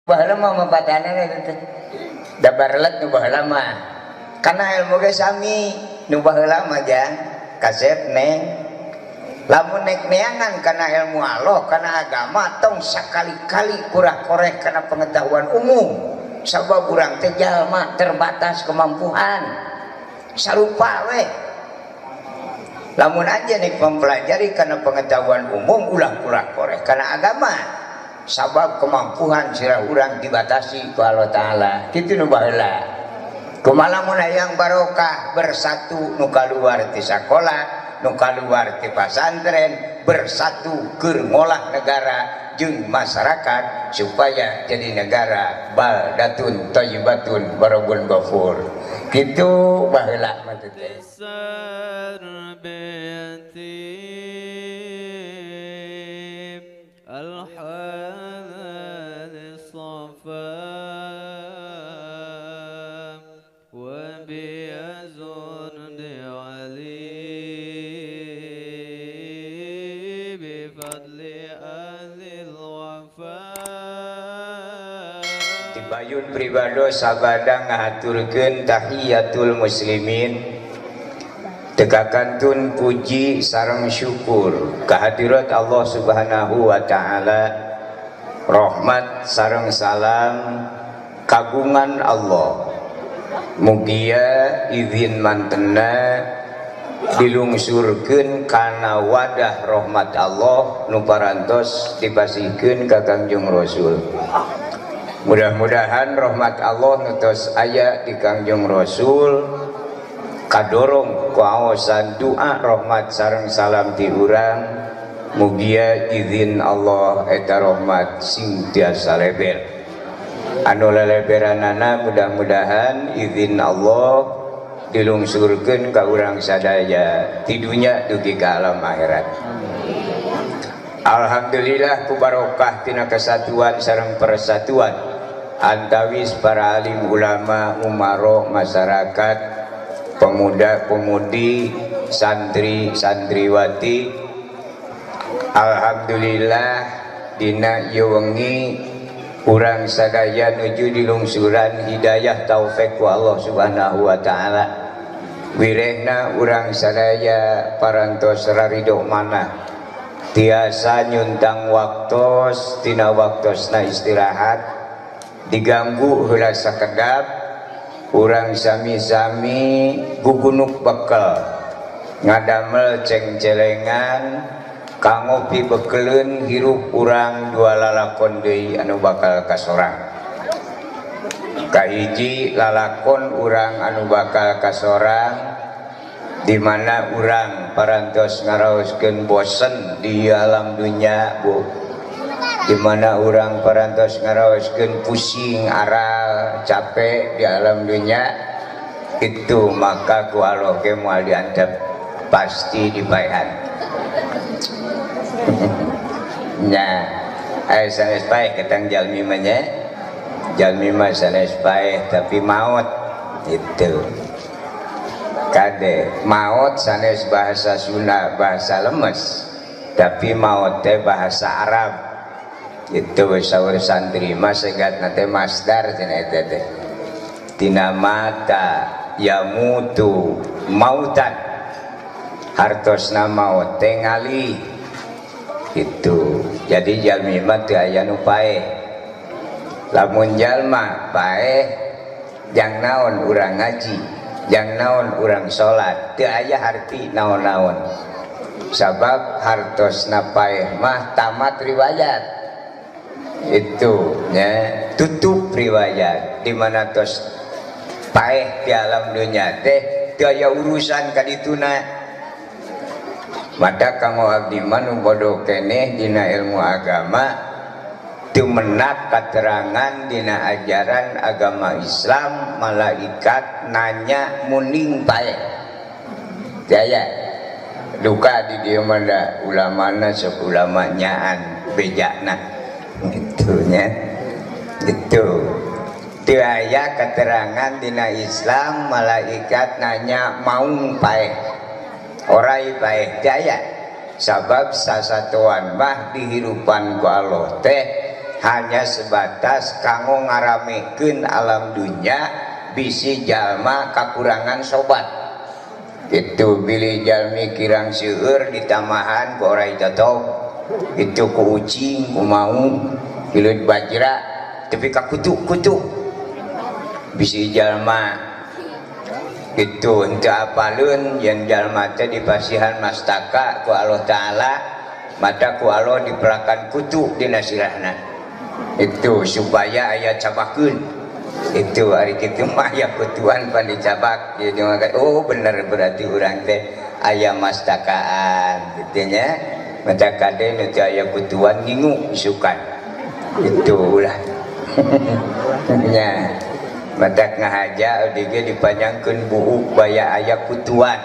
Baheula mah mapatanana teh. Da barelet nu baheula mah. Kana ilmu ge sami nu baheula mah jang kasep neng. Lamun nek neangan kana ilmu Allah, kana agama tong sakali-kali kurang-koreh kana pengetahuan umum. Sabab urang teh jalma terbatas kemampuan. Sarupa we. Lamun anjeun nek mempelajari kana pengetahuan umum ulah kurang-koreh kana agama. Sabab kemampuan sirah urang dibatasi ku Allah Ta'ala. Kitu nu baheula. Kumaha lamun hayang barokah bersatu nu kaluar ti sakola, nu kaluar ti pasantren, bersatu keur ngolah negara jeung masyarakat supaya jadi negara baldatun thayyibatun barabun ghafur. Kitu baheula mah teh. Bayun pribado sabada ngahaturkeun tahiyatul muslimin teka kantun puji sareng syukur kehadirat Allah Subhanahu wa taala, rahmat sareng salam kagungan Allah, mugia izin mantena dilungsurkeun kana wadah rahmat Allah nu parantos dipasihkeun ka Kangjeng Rasul. Mudah-mudahan rahmat Allah nutos aya di Kangjeng Rasul kadorong kuaosan doa rahmat sareng salam ti urang, mugia izin Allah eta rahmat sing tiasa leber. Anu leleberanana mudah-mudahan izin Allah dilungsurkeun ka urang sadaya ti dunya dugi ka alam akhirat. Alhamdulillah ku barokah tina kesatuan sareng persatuan antawis para alim ulama, umaro, masyarakat, pemuda-pemudi, santri, santriwati. Alhamdulillah dina ieu wengi urang sadaya nuju dilungsuran hidayah taufik ku Allah Subhanahu wa taala. Wirehna urang sadaya parantos rarido manah tiasa nyuntang waktos tina waktosna istirahat diganggu heula sakedap urang sami-sami gugunuk bekel ngadamel cengcelengan kangopi bekeleun hirup urang dua lalakon deui anu bakal kasorang. Kahiji lalakon urang anu bakal kasorang di mana urang parantos ngaraoskeun bosen di alam dunya, Bu. Di mana urang parantos ngaraoskeun pusing, aral, capek di alam dunya itu, maka ku Allah ge moal diantep, pasti dipaehan. Nya, aya sanes paeh ketang jalmi mah nya. Jalmi mah sanes paeh tapi maot itu. Kade maot sanes bahasa Sunda, bahasa lemes, tapi maot teh bahasa Arab. Itu saur santri mah segatna teh masdar cenah eta teh. Tina mata yamutu mautan, hartosna maot teh ngalih. Itu jadi jalmi mah teu aya nu paeh. Lamun jalma paeh jang naon urang ngaji, jang naon urang salat, teu aya harti naon-naon. Sabab hartosna paeh mah tamat riwayat. Itu nya tutup riwayat di mana tos paeh di alam dunya teh teu aya urusan ka dituna. Maka kanggo abdi mah nu bodoh keneh dina ilmu agama teu menak katerangan dina ajaran agama Islam malaikat nanya muning paeh. Jaya duka di dieu mah da ulamana sok ulama nyaan bejakna gitu nya. Gitu teu aya keterangan dina Islam malaikat nanya maung paeh, orai paeh jaya. Sabab sasatuan mah dihirupan ku Allah teh hanya sebatas kanggo ngaramekeun alam dunya bisi jalma kakurangan sobat. Itu bilih jalmi kirang seueur ditamahan ku orai totok, itu ku ucing ku mau hileut bajra tapi ka kutu-kutu bisi jalma itu henteu apaleun yen jalma teh dipasihan mastaka ku Allah Ta'ala, mata ku Allah dipelakan kutu dina sirahna. Itu supaya aya cabakeun. Itu hari kitu mah aya kutuan pan dicabak jadi maka oh bener berarti urang teh aya mastakaan kitu nya. Mata kade nu teu aya kutuan ngingu isukan. Itu ulah. Nya. Matak ngahaja abdi ge dipanjangkeun buuk baya aya kutuan.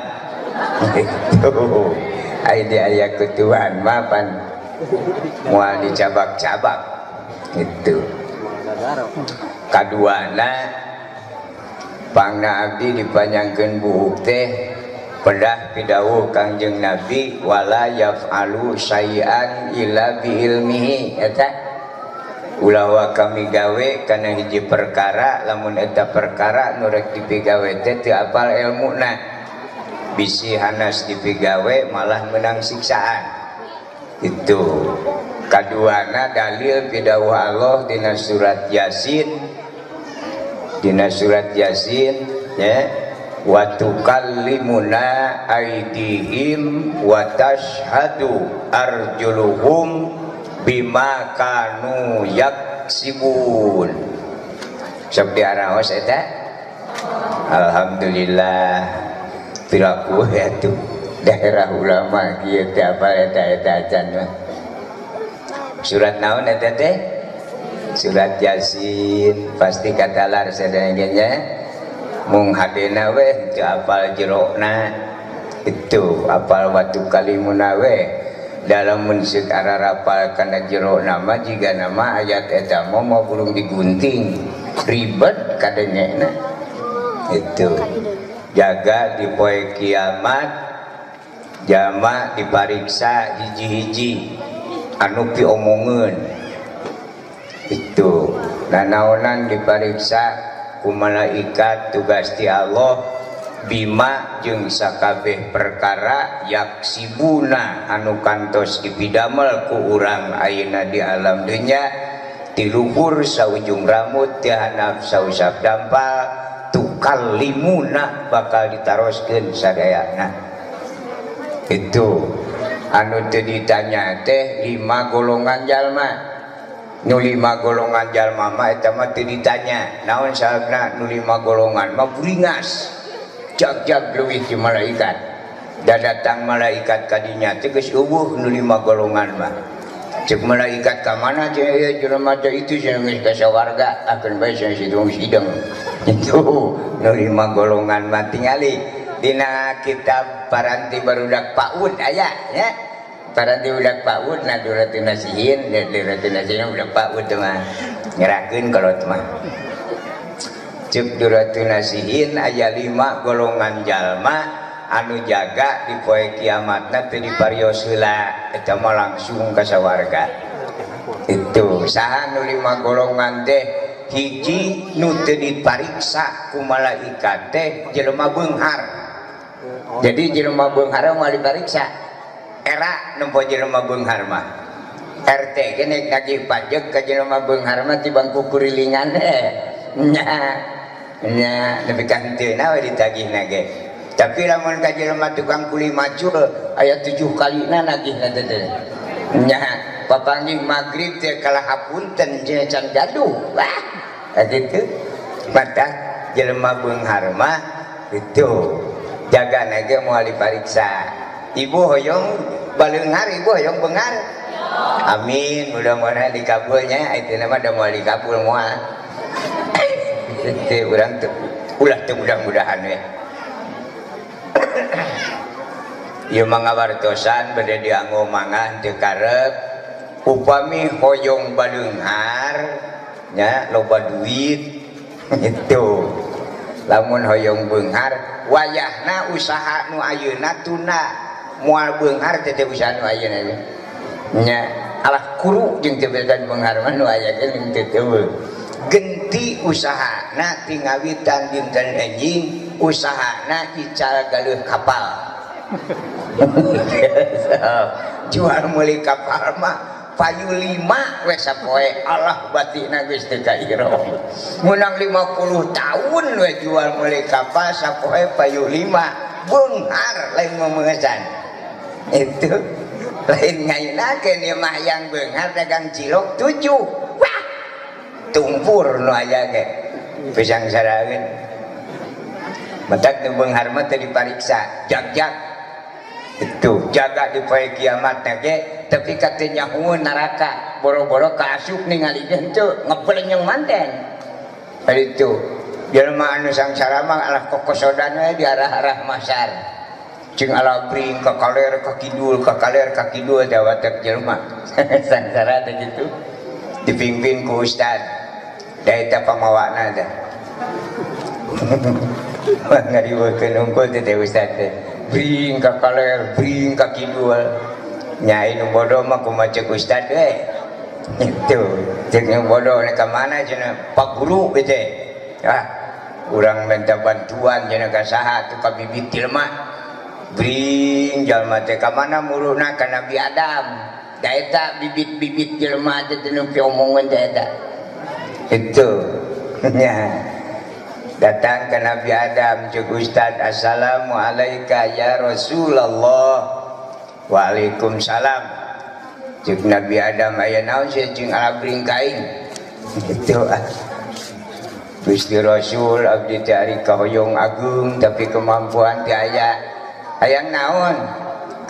Itu aya di aya kutuan mah pan moal dicabak-cabak. Itu. Kaduana pangna abdi dipanjangkeun buuk teh pedah pidawuh Kangjeng Nabi wala yaf'alu syai'an illa bi ilmihi eta. Ulah wa kami gawe kana hiji perkara lamun eta perkara nu rek dipigawe teh teu apal elmuna, bisi hanas dipigawe malah menang siksaan. Itu kaduana dalil pidawuh Allah dina surat Yasin, dina surat Yasin ya, wa tukallimuna aidihim wa tashhadu arjuluhum bima kanu yaksibun. Sok diaraos eta? Alhamdulillah piraku atuh daerah ulama kieu teh apal eta eta acan mah. Surat naon eta teh? Surat Yasin pasti katalar sadaya ge nya. Mung hadena weh teu apal jerona. Itu apal watu kalimuna weh. Dalam munsik ararapal kana jero nama jika nama ayat eta mau burung digunting ribet kadengena. Itu jaga di poe kiamat jama dipariksa hiji-hiji anu piomongeun. Itu nanaonan dipariksa ku malaikat tugas ti Allah bima jeung sakabeh perkara yaksibuna anu kantos dipidamel ku urang ayeuna di alam dunya ti luhur saujung rambut ti handap sausap dampal tukallimuna bakal ditaroskeun sadayana. Itu anu teu ditanya teh lima golongan jalma. Nu lima golongan jalma mah eta mah teu ditanya naon sababna nu lima golongan mah buringas jag-jag leuwih ti malaikat. Da datang malaikat kadinya teh geus eueuh nu lima golongan mah. Cek malaikat ka mana cenah ieu jelema teh itu cenah geus ka sawarga akeun bae cenah situ sideng. Itu nu lima golongan mah tingali dina kitab Paranti Barudak Paud aya nya. Paranti budak Paud na Duratun Nasihin, Duratun Nasihin budak Paud teh mah nyerahkeun kalau teh mah. Cek Duratun Nasihin aya lima golongan jalma anu jaga di poe kiamatna teu diparios heula eta mah langsung ka sawarga. Itu saha nu lima golongan teh? Hiji nu teu dipariksa ku malaikat teh jelema beunghar. Jadi jelema beunghar moal dipariksa. Era nempo jelema beunghar mah. RT ge nek nagih pajak ka jelema beunghar mah ti bangku kurilingan teh. Nya nya nepi ka henteu na we ditagihna ge. Tapi lamun ka jelema tukang kuli macul aya 7 kalina nagihna teh. Nya papanggih magrib teh kalah hapunten cenah can gaduh. Wah, kitu. Mata jelema beunghar mah itu jagana ge moal dipariksa. Ibu hoyong baleunghar, ibu hoyong beunghar. Amin, mudah-mudahan dikabulnya. Itu nama da moal dikabul moal. Teu urang teu ulah teu mudah-mudahan we. Ieu mangawartosan bade dianggo mangah teu karep. Upami hoyong baleunghar nya loba duit itu. Lamun hoyong beunghar wayahna usaha nu ayeuna tuna. Moal beunghar teh usaha nu ayeuna nya. Alah kuru jeung teu bedan beunghar mah nu aya ge teu teu. Genti usahana ti ngawitan dinten enjing usahana ical galuh kapal. Jual meuli kapal mah payu 5 we sapoe Allah batina geus teu kairo. Menang 50 tahun we jual meuli kapal sapoe payu 5 beunghar lain memesan. Itu lain ngainakeun ieu mah yang beunghar dagang cilok 7. Wah. Tumpur nu aya ge. Pisang saraeun. Matak nu beunghar mah teu dipariksa, jag-jag. Itu jaga di poe kiamat ge tapi katanya nyahueun neraka boro-boro kaasup ningali henteu ngepelenyeng manten. Itu jelema anu sangsara mah alah kokosodan we di arah-arah masar. Jeung ala bring ka kaler ka kidul ka kaler ka kidul teh watek jelema. Sangsara teh kitu dipimpin ku ustad. Da eta pamawana teh. Ngariweukeun unggul teh ustad teh. Bring ka kaler, bring ka kidul. Nyai nu bodoh mah kumaha ceuk ustad we. Itu ceuk nu bodoh nek ka mana cenah Pak Guru teh. Ah, urang minta bantuan cenah ka saha tuh ka bibit jelema. Bring jalma teh ka mana muruna ka Nabi Adam. Da eta bibit-bibit jelema teh nu piomongeun teh eta. Itu nya. Datang ke Nabi Adam ceuk ustad, assalamualaikum ya Rasulullah. Waalaikumsalam. Ceuk Nabi Adam aya naon sia jeung alabring ka aing. Itu ah. Gusti Rasul abdi teh ari kahoyong agung tapi kemampuan teh aya. Hayang naon?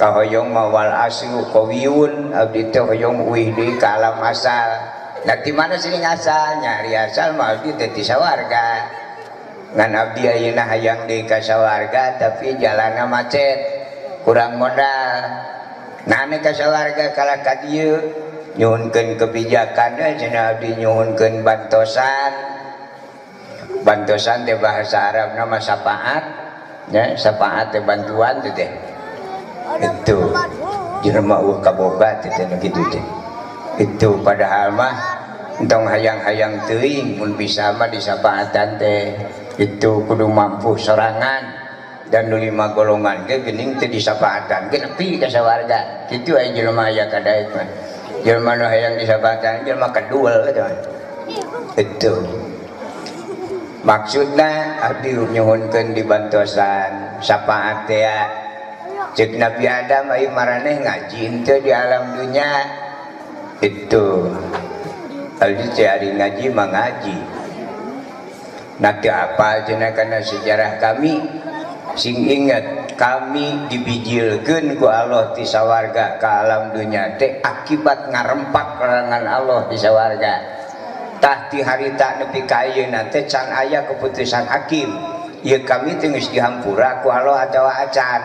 Kahoyong mah wal aslu qawiyun abdi teh hoyong uih deui ka alam asal. Nah di mana sini asal? Nyari asal mah abdi teh ti sawarga. Ngan abdi ayeuna hayang deui ka sawarga tapi jalanna macet, kurang modal. Nah ane ka sawarga kalah ka dieu nyuhunkeun kebijakan we cenah abdi nyuhunkeun bantosan. Bantosan teh bahasa Arabna mah syafaat, nya syafaat teh bantuan teh teh. Itu jelema eueuh kaboga teh teh kitu teh. Itu padahal mah entong hayang-hayang teuing mun bisa mah disafaatan teh. Itu kudu mampu sorangan dan nu 5 golongan ge geuning teu disafaatan ge nepi ka sawarga. Kitu aya jelema aya kadaek mah. Jelema nu hayang disafaatan jelema kadul kitu mah. Itu maksudna abdi nyuhunkeun dibantosan syafaat teh. Ceuk Nabi Adam ai maraneh ngaji henteu di alam dunya. Itu abdi teh ari ngaji mah ngaji. Nanti apa cenah kana sejarah kami sing ingat kami dibijilkeun ku Allah ti sawarga ka alam dunya teh akibat ngarempak larangan Allah di sawarga. Tah ti harita nepi ka ayeuna teh can aya keputusan hakim. Ieu kami teh geus dihampura ku Allah atawa acan.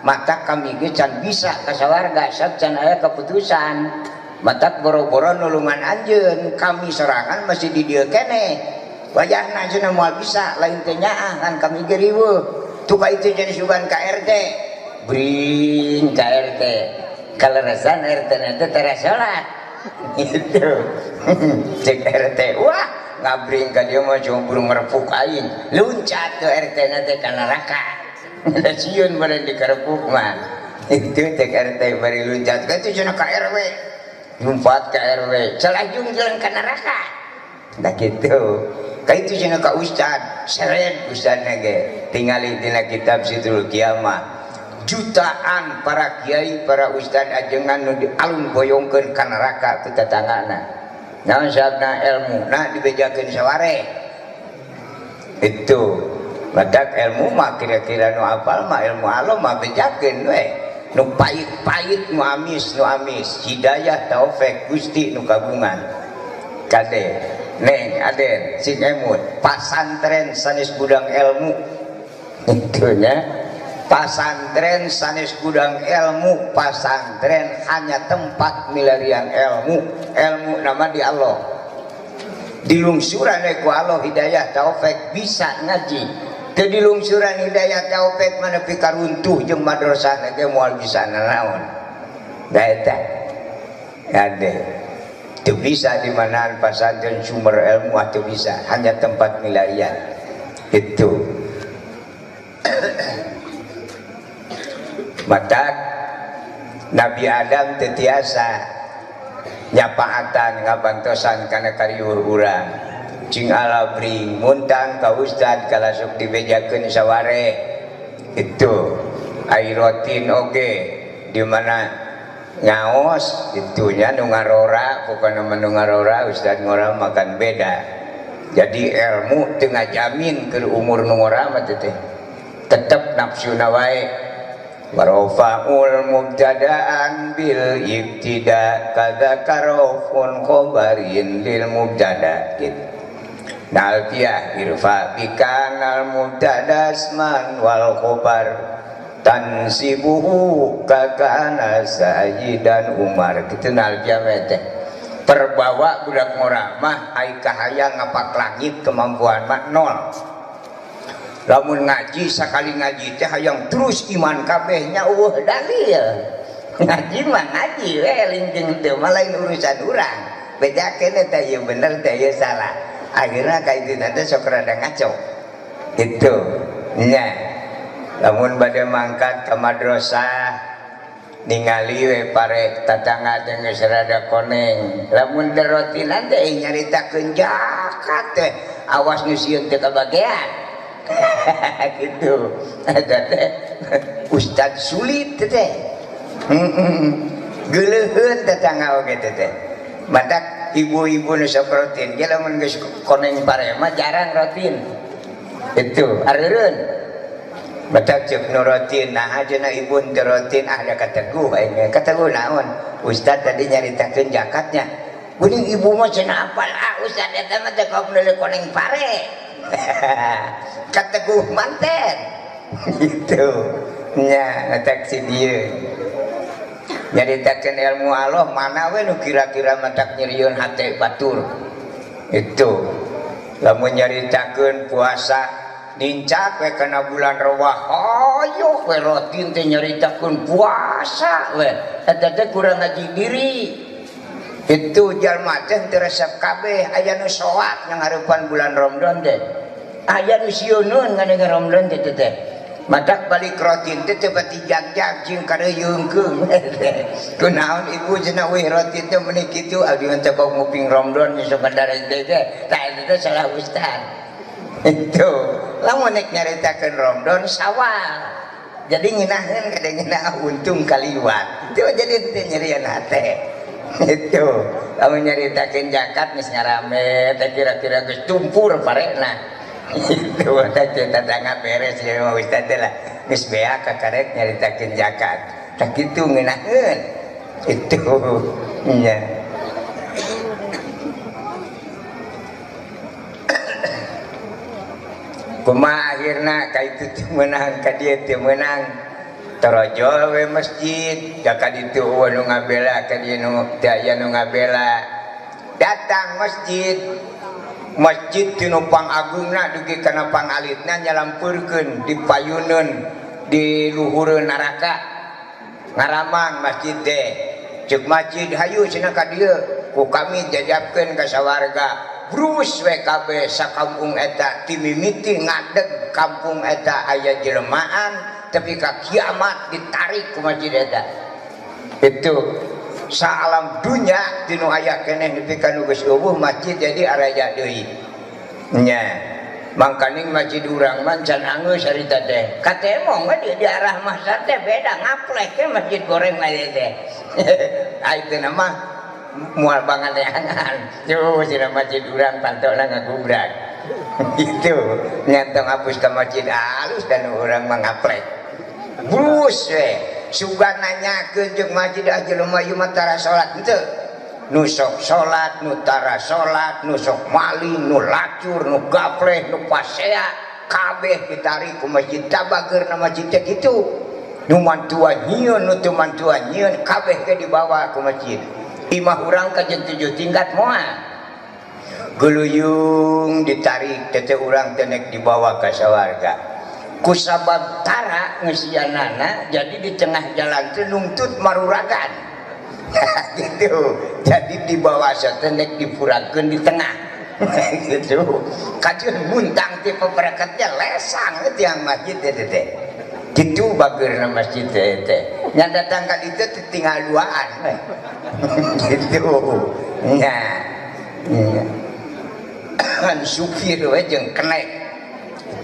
Mata kami ge can bisa ka sawarga sab can aya keputusan. Matak boro-boro nulungan anjeun kami sorangan masih di dieu keneh. Wayahna cenah moal bisa lain teh nyaah kan kami ge riweuh. Tuh ka itu jadi sugan ka RT. Bring ka RT. Kaleresan RT na teh tara salat. Gitu. Cek RT, wah ngabring ka dieu mah cuma burung ngerepuk aing. Luncat ke RT na teh ka neraka. Da sieun bari dikerepuk mah. Itu cek RT bari luncat ka itu cenah ka RW. Lompat ka RW. Salajung jalan ka neraka. Nah gitu. Ka itu cenah ka ustad, seret ustadna ge. Tingali dina kitab Sidratul Kiamah. Jutaan para kiai, para ustad ajengan nu dialun boyongkeun ka neraka ku tatanggana. Naon sababna ilmu? Nah dibejakeun saware. Itu. Badak ilmu mah kira-kira nu apal mah ilmu alam mah bejakeun we. Nu pahit-pahit nu amis nu amis, hidayah taufik Gusti nu kagungan. Kade neng aden sing emut pasantren sanes gudang ilmu. Itu nya. Pasantren sanes gudang ilmu, pasantren hanya tempat milarian ilmu. Ilmu nama di Allah. Dilungsuran ku Allah hidayah taufik bisa ngaji. Teu dilungsuran hidayah taufik mana nepi ka runtuh jeung madrasah ge moal bisa nanaon. Da eta. Ade teu bisa di manaan pasantren sumber ilmu atau bisa hanya tempat milarian itu. Maka Nabi Adam teu tiasa nyapaatan ngabantosan kana kariweuh urang cing alabring muntang ka ustad kalasuk dibejakeun saware itu ai rotin oge di mana ngaos itunya nu ngarora pokona mah nu ngarora ustad ngora makan beda. Jadi ilmu teu ngajamin keur umur nu ngora mah teh tetep nafsuna wae. Warafa'ul mubtada'an bil ibtida kadza karofun khabarin lil mubtada gitu. Nalfiyah irfa bikanal mubtada asman wal khabar tansibuhu kakana sayyidan Umar gitu nalfiyah teh. Perbawa budak ngora mah ai kahayang ngapak langit kemampuan mah nol. Lamun ngaji sakali ngaji teh hayang terus iman kabehnya eueuh dalil. Ngaji mah ngaji we lingkeung teu mah lain urusan urang. Bejakeun teh ieu bener teh ieu salah. Akhirna ka itu teh sok rada ngaco. Itu nya. Lamun bade mangkat ka madrasah ningali we pare tatangga teh geus rada koneng. Lamun teu rotinan teh nyaritakeun zakat teh awas nu sieun teu kabagean. Gitu eta teh ustad sulit teh geuleuheun tetangga oge teh matak ibu-ibu nu sok rutin ge lamun geus koneng pare mah jarang rutin itu areureun matak ceuk nu rutin naha cenah ibu teu rutin ah da kateguh aing kateguh naon ustad tadi nyaritakeun zakatnya geuning ibu mah cenah apal ah ustad eta mah teh kok koneng pare kateguh manten gitu nya ngetek si dieu nyaritakeun ilmu Allah mana we nu kira-kira matak nyerieun hate batur itu lamun nyaritakeun puasa nincak we kana bulan Rawah hoyok we rotin teh nyaritakeun puasa we eta teh kurang ngaji diri itu jalma teh teu resep kabeh aya nu soat nyanghareupan bulan Ramadan teh aya nu sieuneun ngadengkeun Ramadan teh teh matak balik rotin teh teu pati jagjag jeung kareuyeungkeun kunaon ibu cenah weh rotin teh meuni kitu abdi mah teh nguping Ramadan sok ngadarek teh tah eta teh salah ustad itu lamun nek nyaritakeun Ramadan Sawal jadi ngeunaheun kadang untung kaliwat itu jadi teh nyerieun hate itu lamun nyaritakeun zakat geus ngarame teh kira-kira geus tumpur parena itu teh tetangga beres ieu mah ustad teh lah geus beak kakarek nyaritakeun zakat tah kitu ngeunaheun itu nya. Kumaha akhirna ka itu teu meunang ka dieu teu meunang torojol we masjid da ka ditu eueuh nu ngabela ka dieu nu teu aya nu ngabela datang masjid masjid tinu pangagungna dugi kana pangalitna nyalampeurkeun di payuneun di luhureun neraka ngaramang masjid teh ceuk masjid hayu cenah ka dieu ku kami jajabkeun ka sawarga brus we kabeh sakampung eta timimiti ngadeg kampung eta aya jelemaan tapi ka kiamat ditarik ku masjid eta itu saalam dunya dinu aya keneh nepi ka nu geus eueuh masjid jadi araya deui nya mangkaning masjid urang mah can anggeus harita teh katemong we di arah masar teh beda ngaplek ke masjid goreng mah teh ai teh mah mual banganeangan tuh cenah masjid urang pantona ngagubrak itu nyantong hapus ka masjid alus dan urang mah ngaplek brus we sugan nanyakeun jeung masjid ah jelema ieu mah tara salat henteu nu sok salat nu tara salat nu sok maling nu lacur nu gapleh nu pasea kabeh ditarik ku masjid tabageurna masjid teh kitu nu mantuan nyieun nu teu mantuan nyieun kabeh ge dibawa ku masjid. Imah urang kajen 7 tingkat moal geluyung ditarik tete urang teh nek dibawa ka sawarga kusabab tara ngesianana jadi di tengah jalan teh nungtut maruragan. Gitu. Jadi di bawah nek dipurakeun di tengah. Gitu. Kajeun muntang ti pepereketnya lesang tiang masjid teh. Gitu bageurna masjid teh. Nya datang ka ditu tinggal duaan we. Gitu. Nya. Kan supir we jeung kenek.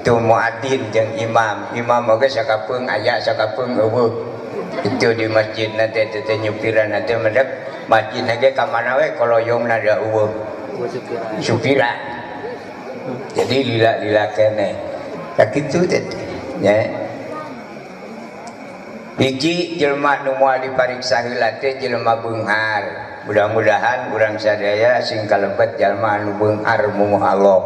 Itu muadzin jeung imam. Imam oge sakapeung aya sakapeung eueuh. Itu di masjid nanti teh nyupiran nanti mendek masjid ge ka mana we koloyongna da eueuh. Supiran. Jadi lila-lila keneh. Ka kitu teh nya. Hiji jelema nu moal dipariksa heula teh jelema beunghar. Mudah-mudahan urang sadaya sing kalebet jelema anu beunghar mumuh Allah.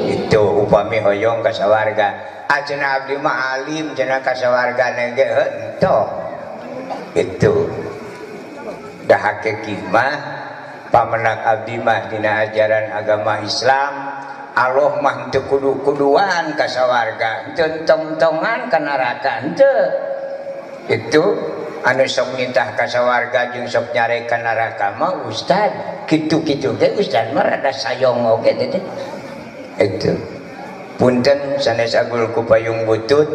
Itu upami hoyong ka sawarga. Ah cenah abdi mah alim cenah ka sawarga ge henteu. Itu dah hakiki mah pamenak abdi mah dina ajaran agama Islam Allah mah henteu kudu-kuduan ka sawarga, henteu tong-tongan ka neraka henteu. Itu anu sok nitah ka sawarga jeung sok nyare ka neraka mah ustad kitu-kitu ge ustad mah rada sayong oge teh. Itu punten sanes agul ku payung butut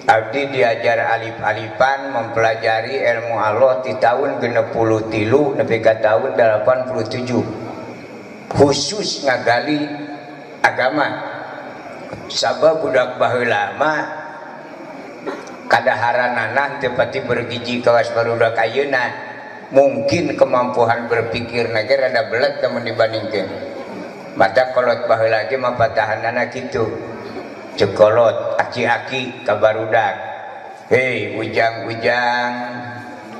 abdi diajar alif-alifan mempelajari ilmu Allah di tahun 63 nepi ka tahun 87 khusus ngagali agama. Sabab budak baheula mah kadaharanana teu pati bergiji kawas barudak ayeuna, mungkin kemampuan berpikirna ge rada belet lamun dibandingkeun. Mata kolot baheula ge mah patahanana kitu. Cekolot aki-aki ka barudak. Hei ujang-ujang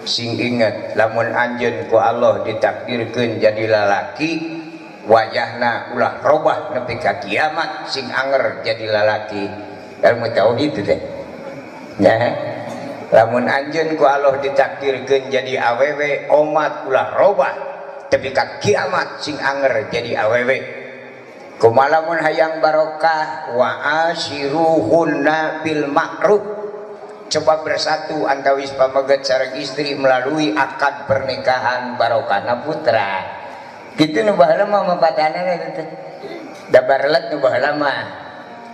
sing inget lamun anjeun ku Allah ditakdirkeun jadi lalaki wajahna ulah robah nepi ka kiamat sing anger jadi lalaki. Ilmu tauhid teh. Ya. Lamun anjeun ku Allah ditakdirkeun jadi awewe omat ulah robah tepi ka kiamat sing anger jadi awewe. Kumaha lamun hayang barokah wa ashiruhunna bil ma'ruf. Coba bersatu antawis pameget sareng istri melalui akad pernikahan barokahna putra. Kitu nu baheula mah mapatanana teh. Da barelet nu baheula mah.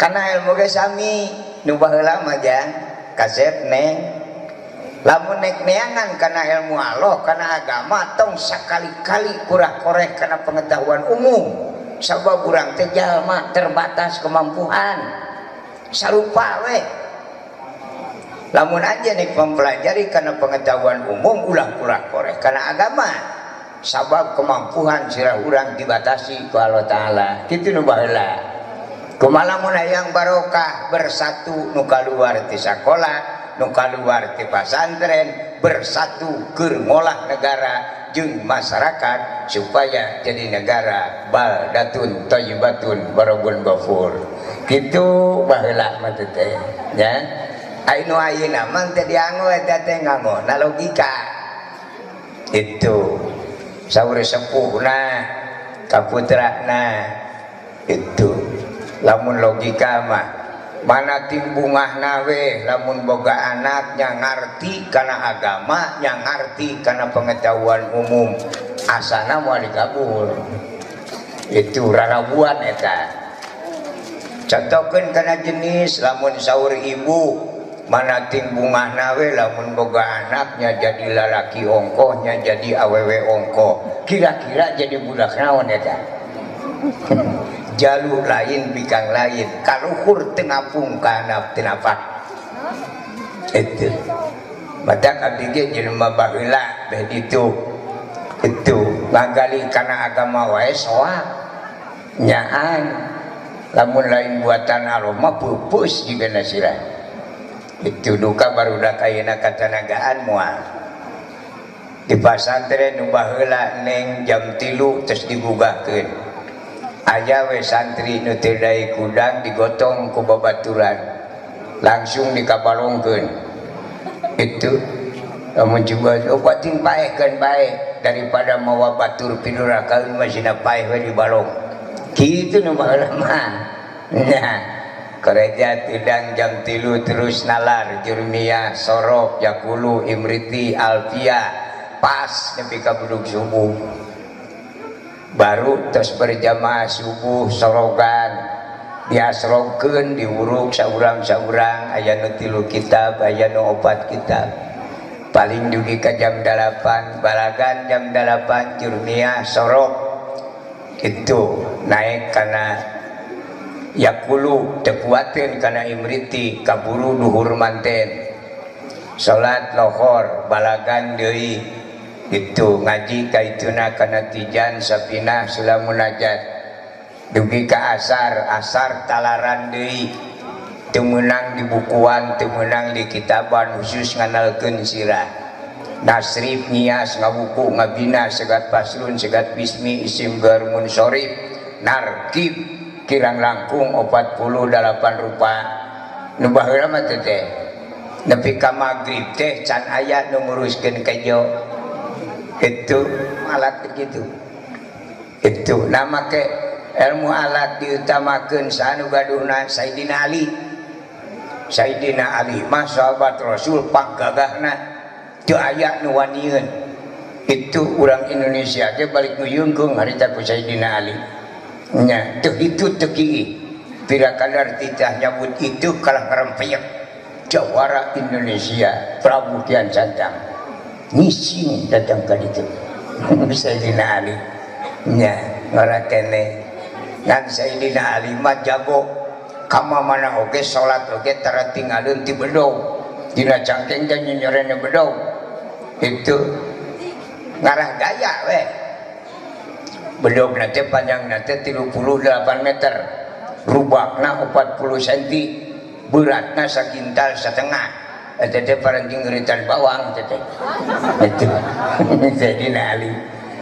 Kana ilmu ge sami nu baheula mah jang kasep neng. Lamun nek neangan kana ilmu Allah kana agama tong sakali-kali kurang koreh kana pengetahuan umum. Sabab urang teh jalma terbatas kemampuan sarupa we. Lamun aja nek mempelajari kana pengetahuan umum ulah kurang koreh kana agama. Sabab kemampuan sirah urang dibatasi ku Allah Ta'ala. Kitu nu baheula. Kumaha lamun hayang barokah bersatu nu kaluar ti sakola, nu kaluar ti pasantren, bersatu keur ngolah negara jeung masyarakat supaya jadi negara baldatun thayyibatun warabun ghafur. Kitu baheula mah teh nya. Ai nu ayeuna mah teh dianggo eta teh nganggo na logika. Itu saur sepuhna kaputrana itu lamun logika mah mana timbungahna we lamun boga anak nya ngarti kana agama nya ngarti kana pengetahuan umum asana moal dikabul. Itu rarabuan eta. Contohkeun kana jenis lamun saur ibu mana timbungahna we lamun boga anaknya jadi lalaki ongkohnya jadi awewe ongkoh kira-kira jadi budak naon eta. Jalur lain bikang lain kaluhur tengapung kana tenapak itu matak abdi ge jelema baheula beh ditu itu ngagali kana agama wae soak nyaan lamun lain buatan Allah mah pupus jigana sirah. Itu duka barudak ayeuna katanagaan moal di pasantren nu baheula neng jam 3 terus digugahkeun. Aya we santri nu teu daek kudang digotong ku babaturan langsung dikabalongkeun. Itu lamun juga obatin paehkeun bae daripada mawa batur pidurakaeun mah sina paeh we dibalong. Kitu nu baheula mah. Nya kereja tidang jam 3 terus nalar jurmiyah sorok jakulu imriti alfiyah pas nepi ka budug subuh. Baru terus berjamaah subuh sorogan diasrokeun diuruk saurang-saurang aya nu 3 kitab aya nu 4 kitab. Paling dugi ka jam 8 balagan jam 8 jurmiyah sorok itu naik kana yakulu teu kuateun kana imriti kaburu duhur manten. Salat lohor balagan deui itu ngaji kaituna kana tijan sapinah sula munajat dugi ka asar asar talaran deui teu meunang di bukuan teu meunang di kitaban khusus nganalkeun sirah nasrif ngias ngabuku ngabina segat paslun segat bismi isim garmun sorif narkib kirang langkung 48 rupa nu baheula mah teh nepi ka magrib teh can aya nu nguruskeun kejo itu alat gitu itu nama ke ilmu alat diutamakeun sanu gaduhna Sayyidina Ali. Sayyidina Ali mah sahabat Rasul panggagahna teu aya nu wanieun itu urang Indonesia ge balik nguyungkeung harita ku Sayyidina Ali nya teu itu teu kieu pira kadar titah nyabut itu kalah ngarempeyek jawara Indonesia Prabu Kian Santang ngising datang ka ditu Sayyidina Ali nya ngora kene ngan Sayyidina Ali mah jago kama mana oge salat oge tara tinggalun ti bedog dina cangkeng teh nyenyorene bedog itu ngarah gaya we bedogna teh panjangna teh 38 meter rubakna 40 cm beratna sakintal setengah eta teh paranting ngeritan bawang teh itu Sayyidina Ali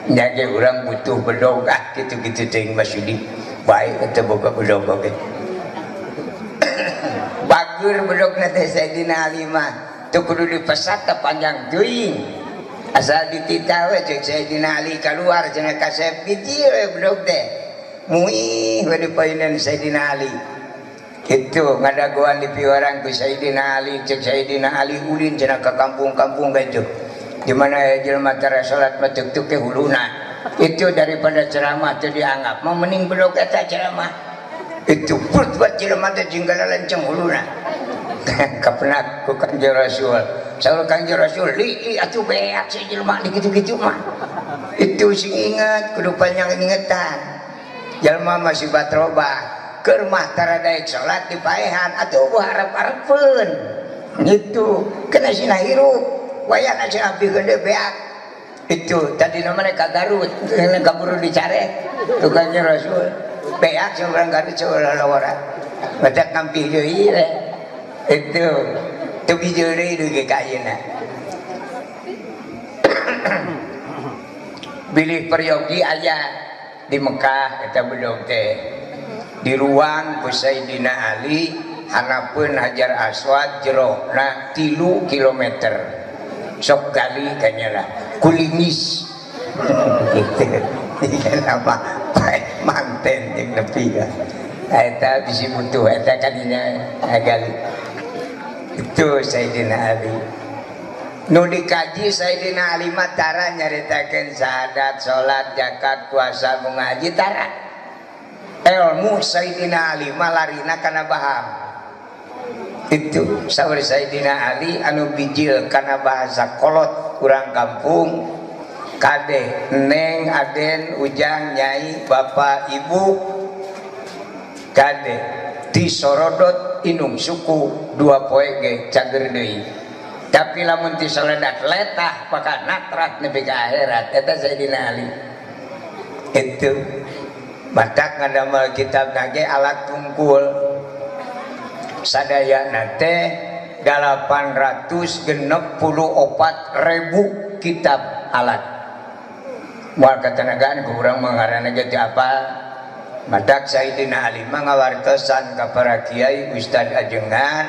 nya ge urang butuh bedog ah kitu-kitu teuing Mas Yudi bae eta boga bedog oge bager bedogna teh Sayyidina Ali mah teu kudu dipesat teh panjang teuing asal dititah we ceuk Sayyidina Ali kaluar cenah kasep hiji we bedog teh muih we dipainan Sayyidina Ali itu ngadagoan di piwarang ku Sayyidina Ali ceuk Sayyidina Ali ulin cenah ka kampung-kampung gitu di mana aya jelema tara salat mah teuk ke huluna itu daripada ceramah teu dianggap mah mending bedog eta ceramah itu put buat jelema teh jeung lenceng huluna kapenak ku Kanjeng Rasul saur Kanjeng Rasul li atuh beak si jelema di kitu-kitu mah itu sing inget kudu panjang ingetan jelema masih batrobah keur mah tara daek salat dipaehan atuh harap-harepeun gitu kena sina hirup wayahna cenah abdi gede beak itu tadi namanya ka Garut kaburu dicarek tukangnya Rasul beak seorang Garut seorang lawara badak ngampih deui we itu teu bijeu deui dugi ka ayeuna bilih peryogi aya di Mekah eta bedog teh di ruang ku Sayyidina Ali hanapeun Hajar Aswad jerona 3 kilometer sok gali kanyala kulingis gitu nama manten jeung nepi ka eta bisi butuh eta kadinya gali itu Sayyidina Ali nu dikaji Sayyidina Ali mah tara nyaritakeun syahadat salat zakat puasa ngaji tara ilmu Sayyidina Ali mah larina kana baham itu saur Sayyidina Ali anu bijil kana bahasa kolot urang kampung kade neng aden ujang nyai bapak ibu kade disorodot inung suku 2 poe ge cager deui tapi lamun tisoledat letah bakal natrat nepi ka akhirat eta Sayyidina Ali itu batak ngadamel kitab nage alat tungkul sadayana teh 864.000 kitab alat moal katenagaan ku urang mah ngaranna ge teu apal matak Sayyidina Ali mah ngawartosan ka para kiai ustad ajengan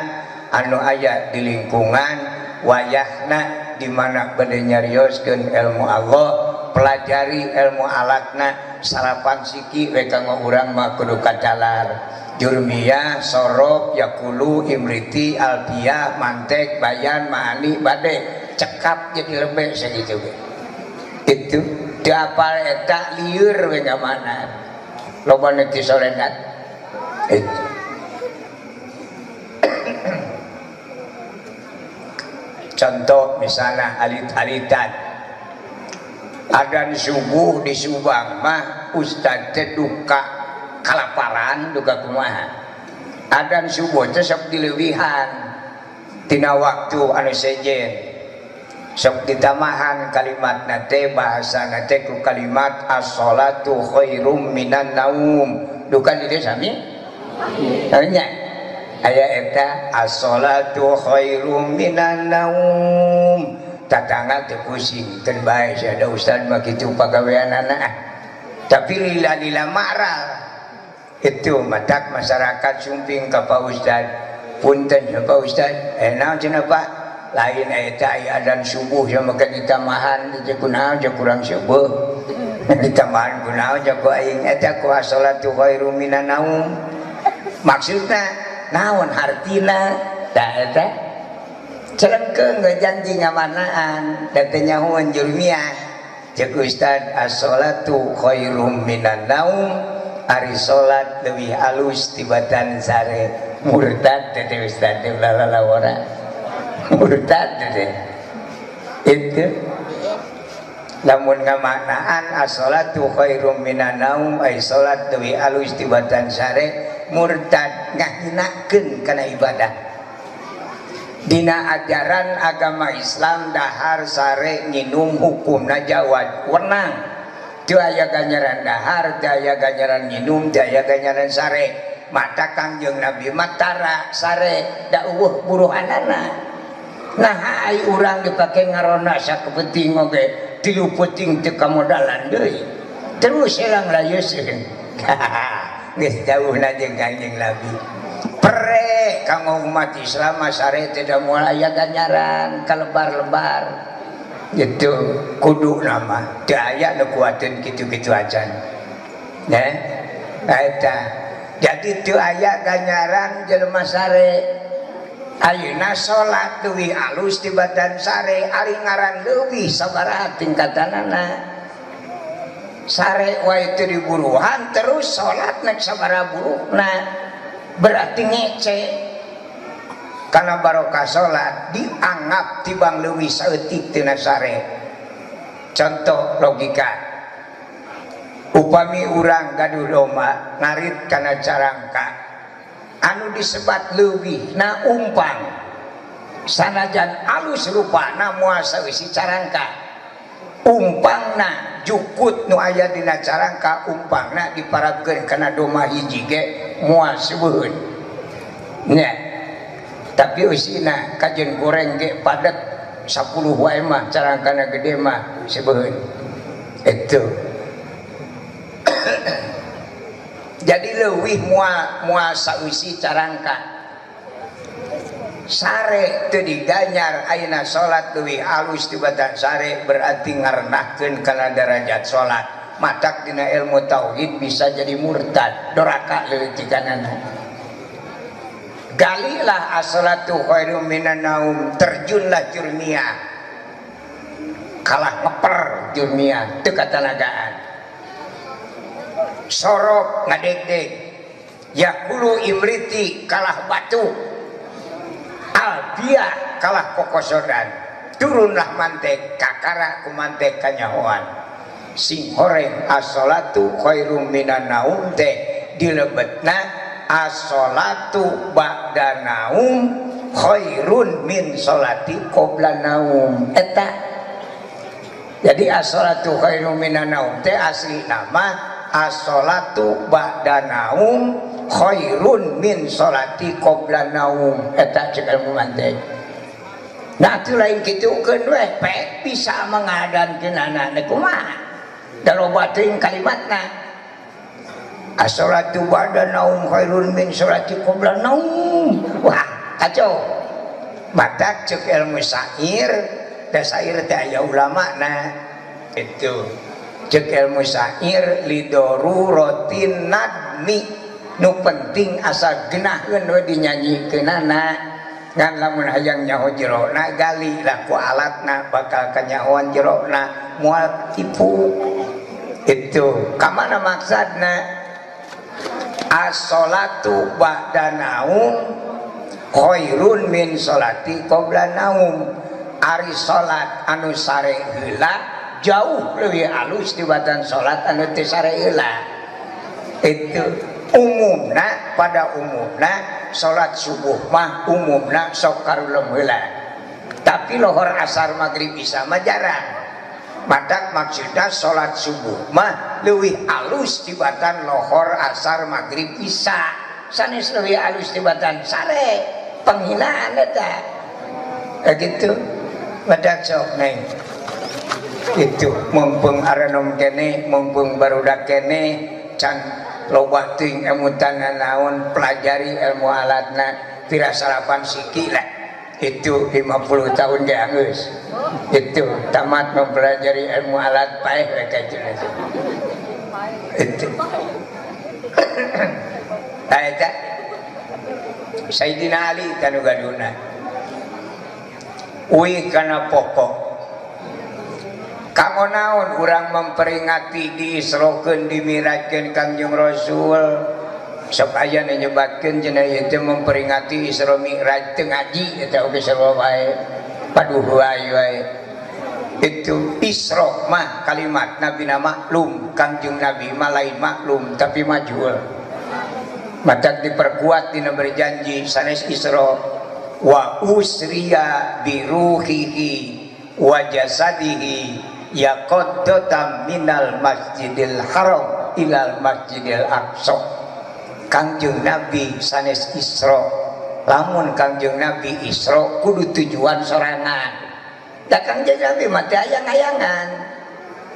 anu aya di lingkungan wayahna di mana bade nyarioskeun ilmu Allah pelajari ilmu alatna salapan siki we kanggo urang mah kudu kacalar Jurmiyah, Sorob, Yakulu, Imriti, Alfiyah, Mantek, Bayan, Ma'ani, Bade cekap jadi lebih segitu ge. Itu teu apal eta lieur we ka mana. Loba nu teu soledat. Itu. Contoh misalnya alit-alitan. Adan subuh di Subang mah ustad teh duka kalaparan duka kumaha. Adan subuh teh sok dileuwihan tina waktu anu sejen. Sok ditamahan kalimatna teh bahasana teh ku kalimat as-sholatu khairum minan naum. Duka di dieu sami? Nya. Aya eta as-sholatu khairum minan naum. Tatangga teu pusing keun bae sia da ustad mah kitu pagaweanana. Tapi lila-lila maral. Itu matak masyarakat sumping ka Pak Ustad. Punten ya Pak Ustad, naon cenah Pak? Lain eta aya adan subuh sama kan ditamahan teh kunaon ja kurang subuh. Ditamahan kunaon ja ku aing eta ku as-sholatu khairum minan naum. Maksudna naon hartina tah eta celengkeung janji ngamanaan da teu nyahoan jurmiah. Ceuk Ustad as-sholatu khairum minan naum, ari salat leuwih alus tibatan sare. Murtad teh Ustad teh ulah lalawara. Murtad teh. Itu lamun ngamaknaan as-sholatu khairum minan naum ai salat leuwih alus tibatan sare, murtad ngahinakeun kana ibadah. Dina ajaran agama Islam dahar sare nginum hukumna jawad wenang. Teu aya ganjaran dahar, teu aya ganjaran nginum, teu aya ganjaran sare. Mata Kangjeng Nabi matara sare da eueuh buruhanana. Nah ai urang dipake ngarona sakepenting oge tilu peuting teu kamodalan deui. Terus elang layeuskeun. Geus jauhna jeung Kangjeng Nabi. Pere kanggo umat Islam sare teh da moal aya ganjaran kalebar-lebar. Gitu kudu nama teu aya nu kuateun kitu-kitu acan. Nya eta. Jadi teu aya ganjaran jelema sare. Ayeuna salat leuwih alus tibatan sare, ari ngaran leuwih sabaraha tingkatanana. Sare wae teu diburuhan terus salat nek sabaraha burukna. Berarti ngece. Karena barokah salat dianggap tibang leuwih saeutik tina sare. Contoh logika. Upami urang gaduh domba ngarit kana carangka anu disebat leuwih na umpang sanajan alus rupana moal saeusi carangka, umpangna jukut nu aya dina carangka umpangna diparabkeun kana domba hiji ge moal seubeun nya. Tapi eusina kajeun goreng ge padet 10 wae mah carangkana gede mah seubeun. Itu jadi leuwih moal sausi carangka. Sare teu diganyar ayeuna salat leuwih alus tibatan sare berarti ngarendahkeun kana derajat salat. Matak dina ilmu tauhid bisa jadi murtad, doraka leulitikanana. Galilah as-salatu khairum minan naum, terjunlah jurmiah. Kalah ngeper jurmiah teu katanagaan. Sorok ngadegdeg yakulu imriti kalah batu, albia kalah kokosodan, turunlah mantek kakara kumantek kanyahoan. Sing horeng as-sholatu khairum minan naum teh dilebetna as-sholatu ba'da naum khairun min sholati qabla naum. Eta jadi as-sholatu khairum minan naum teh asli nama as-sholatu ba'da naum khairun min sholati qabla naum. Eta cek ilmu mantek. Nah atuh lain kitukeun weh pek bisa mengadankeun anak kumaha da loba teuing kalimatna. As-sholatu ba'da naum khairun min sholati qabla naum. Wah kacau. Matak cek ilmu syair da syair teh aya ulamana. Itu cek ilmu syair lidoruratin nadmi, nu penting asa genaheun we dinyanyikeunana. Ngan lamun hayang nyaho jerona gali lah ku alatna bakal kanyahoan jerona moal tipu. Itu kamana maksudna? As-sholatu ba'da naum khairun min sholati qabla naum. Ari salat anu sare heula jauh leuwih alus tibatan salat anu teu sare heula. Itu umumna, pada umumna salat subuh mah umumna sok karulem heula. Tapi lohor asar maghrib isya mah jarang. Matak maksudna salat subuh mah leuwih alus tibatan lohor asar maghrib isya. Sanes leuwih alus tibatan sare, penghinaan eta. Gitu. Matak sok neng. Itu mumpung arenom kene, mumpung barudak kene can loba teuing emutan naon, pelajari ilmu alatna pira salapan siki lah. Itu 50 tahun ge anggeus. Itu tamat mempelajari ilmu alat paeh we ka itu. Itu. Tah eta Sayyidina Ali tanu gaduna. Uih kana pokok. Kanggo naon urang memperingati diisrokeun dimirajkeun Kangjeng Rasul? Sok aya nu nyebatkeun cenah ieu teh memperingati Isra Mi'raj teu ngaji eta oge sarua wae. Paduh wae wae. Itu Isra mah kalimat Nabi na maklum, Kangjeng Nabi mah lain maklum tapi majhul. Matak diperkuat dina berjanji sanes Isra wa usriya biruhihi wa jasadihi yaqaddata minal masjidil haram ilal masjidil aqsa. Kangjeng Nabi sanes Isra. Lamun Kangjeng Nabi Isra kudu tujuan sorangan. Da Kangjeng Nabi mah teu ayang-ayangan.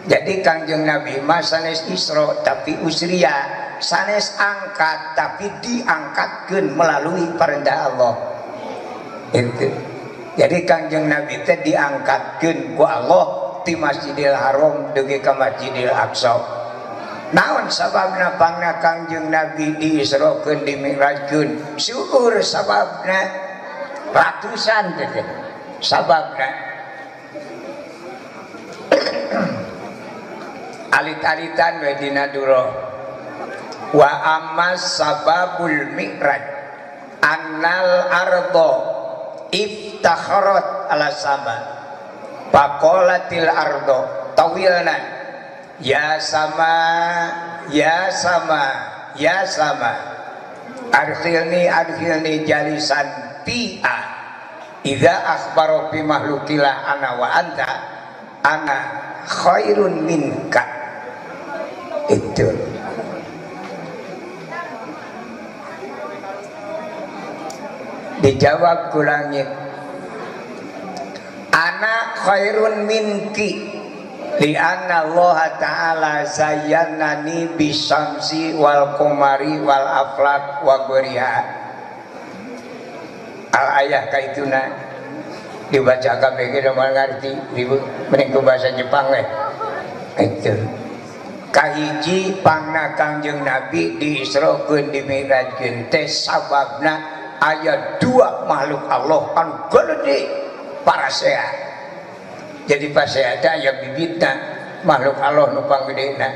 Jadi Kangjeng Nabi mah sanes Isra tapi usriya, sanes angkat tapi diangkatkeun melalui perintah Allah. Itu. Jadi Kangjeng Nabi teh diangkatkeun ku Allah ti Masjidil Haram dugi ka Masjidil Aqsa. Naon sababna pangna Kangjeng Nabi diisrokeun dimi'rajkeun? Syukur sababna ratusan teh sababna. Alit-alitan we dina duro. Wa amma sababul mi'raj annal ardo iftakharat ala sama faqalatil ardo tawilna ya sama ya sama ya sama adkhilni adkhilni jalisan fi'a idza akhbaro bi mahlukillah ana wa anta ana khairun minka. Itu dijawab ku langit, ana khairun minki li'anna Allah ta'ala zayyanani bisyamsi wal qamari wal aflak wa ghuriha. Al ayah kaituna dibaca kabeh ge moal ngarti, mending ku bahasa Jepang we. Itu kahiji pangna Kangjeng Nabi diisrokeun dimi'rajkeun teh sababna aya dua makhluk Allah anu gede parasea. Jadi pasea teh aya bibitna makhluk Allah nu panggedena.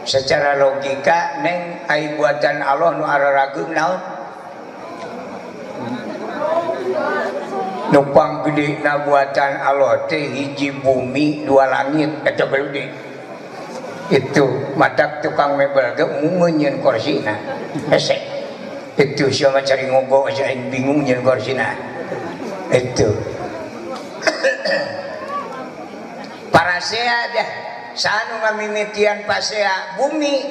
Secara logika neng ai buatan Allah nu ararageung naon? Nu panggedena buatan Allah teh hiji bumi dua langit eta gede. Itu matak tukang mebel ge mungeun nyeun korsina. Hese. Itu siapa cari ngogo aja yang bingung nyeun korsina. Itu parasea dah sanu ngamimitian pasea bumi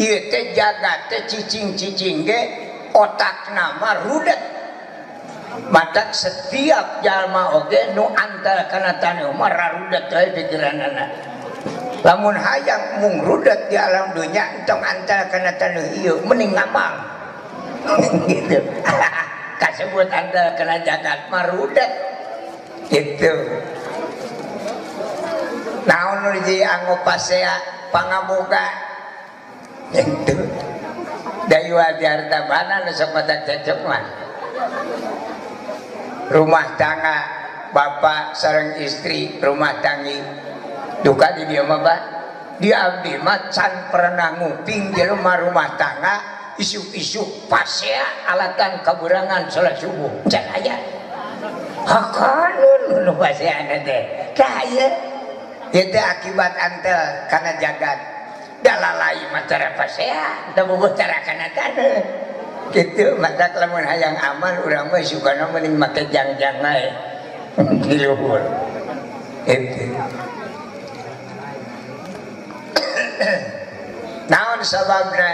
ieu teh jagat teh cicing-cicing ge otakna mah rudet. Matak setiap jalma oge nu antar kana taneuh mah rarudet we pikiranana. Lamun hayang mung rudet di alam dunya entong antar kana taneuh ieu mending ngamang. Gitu. Kasebut antar kana jagat mah rudet. Itu. Naon nu dianggo pasea pangaboga. Itu. Dayu di harta bana nu sok matak cecek mah. Rumah tangga Bapak sareng istri rumah tanggi duka di dieu mah Pak di abdi mah can pernah nguping jelema rumah tangga isuk-isuk pasea alatan kaburangan salat subuh can aya hakanun nu paseana teh tah ieu ieu teh akibat antel kana jagat dalalai mah tara pasea teu bogoh tara kana taneuh kitu matak lamun hayang aman urang mah sugana mending make jangjang wae di luhur itu. Naon sababna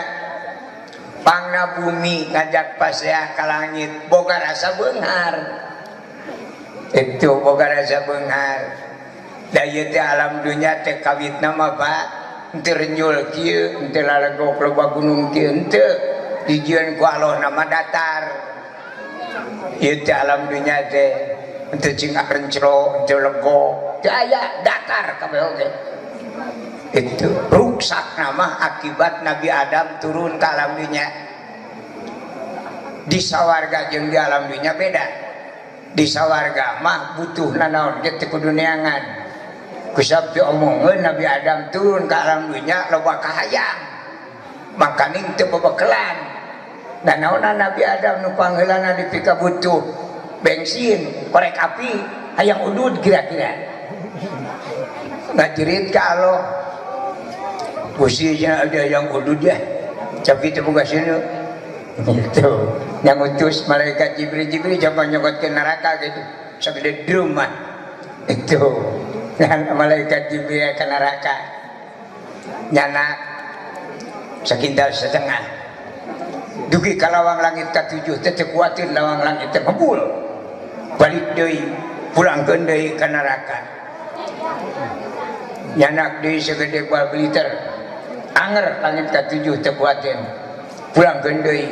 pangna bumi ngajak pasea ka langit boga rasa beunghar itu boga rasa beunghar da ieu teh alam dunya teh kawitna mah Pak henteu renyul kieu henteu lalegok loba gunung kieu henteu dijieun ku Allah nama datar ieu teh alam dunya teh henteu cing rencro henteu lego teu aya datar kabeh oge itu ruksak nama akibat Nabi Adam turun ke alam dunia di sawarga jeung di alam dunia beda di sawarga mah butuh nanaon ge teu kudu neangan kusab diomongeun Nabi Adam turun ke alam dunia loba kahayang makaning teu bebekelan nanaonan Nabi Adam nu pangheulana dipika butuh bensin korek api hayang udud kira-kira ngajerit ka Allah Gusti ada yang udud ya tapi teu boga seuneu gitu yang utus malaikat Jibril Jibril coba nyokot ke neraka gitu sagede drum mah itu dan malaikat Jibril ke neraka nyana sakintal setengah dugi ka lawang langit katujuh teh teu kuatir lawang langit teh ngebul balik deui pulangkeun deui ka neraka nyanak deui segede bal liter anger langit katujuh teu kuatin pulangkeun deui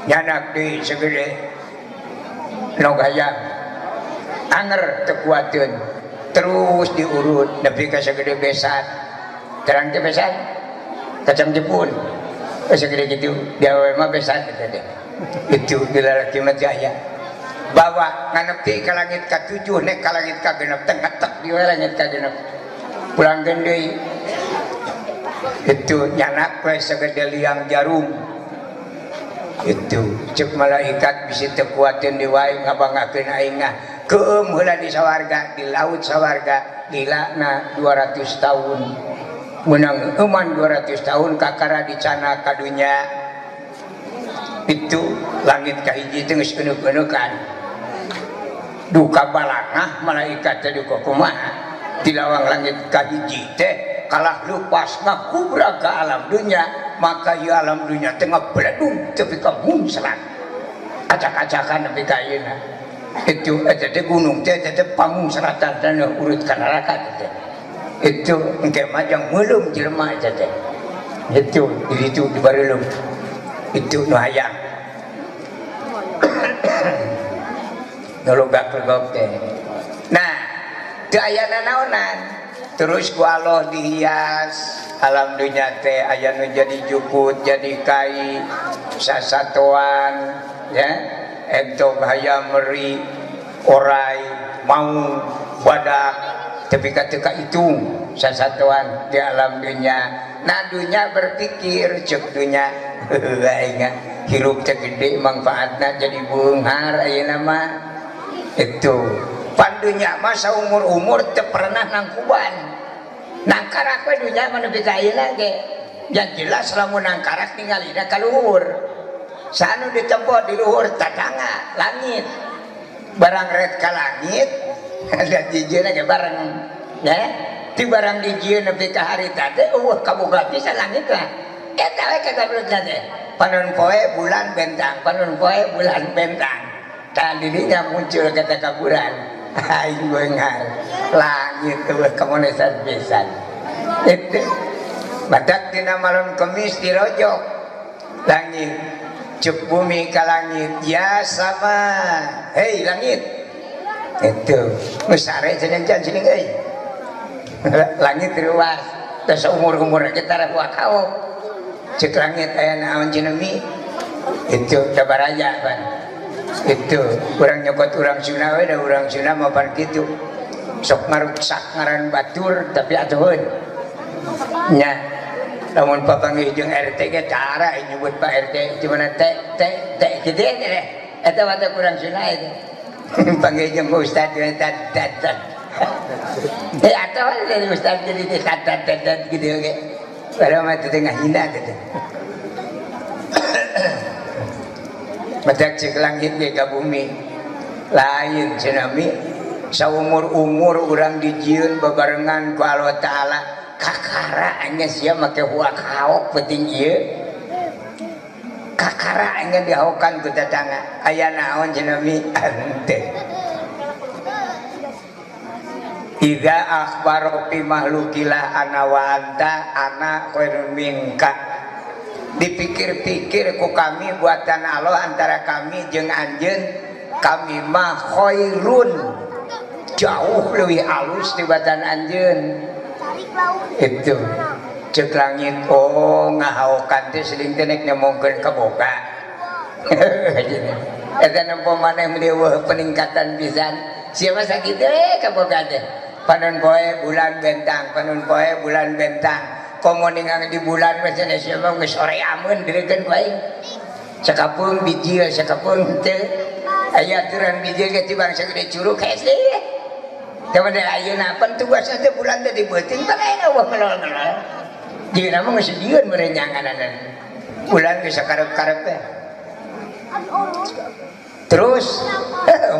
nyanak deui segede nog hayam anger teu kuatin terus diurut nepi ka segede besan terang teh besan kacang Jepun segede kitu diawe mah besan eta teh itu dilalaki mah teu aya bawa nganepi ka langit katujuh nek ka langit kagenep teh ngetek di langit kagenep pulangkeun deui itu nyanak we segede liang jarum itu cek malaikat bisi teu kuateun deui wae ngabangakeun aing mah keueum heula di sawarga di laut sawarga lilana 200 tahun menang euman 200 tahun kakara dicana ka dunya itu langit kahiji teh geus euneuh-eunukan duka balangah malaikat teh duka kumaha di lawang langit kahiji teh kalah lupas ngakubra ke alam dunia maka ya alam dunia teh ngabeledug tepi ka mungsrat acak-acakan nepi ka ayeuna itu eta teh gunung teh eta teh pamungsratan taneuh urut ka neraka teh itu engke mah jang meuleum jelema eta teh itu di ditu di bareuleup itu nu hayang nu logak-logok teh nah teu aya nanaonan terus ku Allah dihias alam dunya teh aya nu jadi jukut jadi kai sasatoan ya entog hayam meri orai maung badak tapi ka teu kahitung sasatoan di alam dunya nah dunya berpikir ceuk dunya heuh aing hirup teh gede mangfaatna jadi beunghar ayeuna mah itu pandunya mah saumur-umur teu pernah nangkuban nangkarak we dunya mah nepi ka ayeuna ge yang jelas lamun nangkarak ningalina ka luhur sanu ditempo di luhur tatangga langit barang ret ka langit da dijieuna ge bareng ya ti barang dijieun nepi ka harita teh eueuh kaboga pisan langit lah eta we kagablugna teh panon poe bulan bentang panon poe bulan bentang tah didinya muncul kata kaburan aing beunghar langit eueuh kamonesan pisan itu badak dina malam Kemis dirojok langit cuk bumi ka langit ya sama hei langit itu geus sare cenah can sini euy langit ruas teh saumur-umur kita tara kaok cek langit aya naon cenah mi itu sabaraja pan Itu urang nyokot urang Sunda we da urang Sunda mah pan kitu. Sok ngaruksak ngaran batur tapi atuhun. Nya lamun papanggih jeung RT ge cara nyebut Pak RT cuma T T T kitu teh. Eta mah teh urang Sunda eta. Panggih jeung ustad teh tat tat. Eh atuh dari ustad jadi teh tat tat tat kitu ge. Padahal mah teh ngahina teh. Matak cek langit ge ka bumi. Lain cenah mi saumur-umur urang dijieun babarengan ku Allah Ta'ala kakara nya sia make huak haok penting ieu kakara nya dihaokan ku tetangga aya naon cenah mi henteu idza akhbaro bi mahlukillah ana wa anta ana khairun minka dipikir-pikir ku kami buatan Allah antara kami jeung anjeun kami mah khairun jauh lebih halus tibatan anjeun itu cek langit oh ngahaokan teh seling teh nek nemongkeun kaboga eta nempo maneh meueuh peningkatan pisan sia mah sakitu we kaboga teh panon poe bulan bentang panon poe bulan bentang komo ningang di bulan mah cenah sia mah geus oreameun direukeun ku aing sakapeung bijil sakapeung teu aya aturan bijil ge tibang sagede curug hese. Teman ayeuna pan tugasna teh bulan teh dibeuting pan aya eueuh melol-melol. Jeung mah geus sieun merenyanganan. Bulan geus sakarep-karep teh. Terus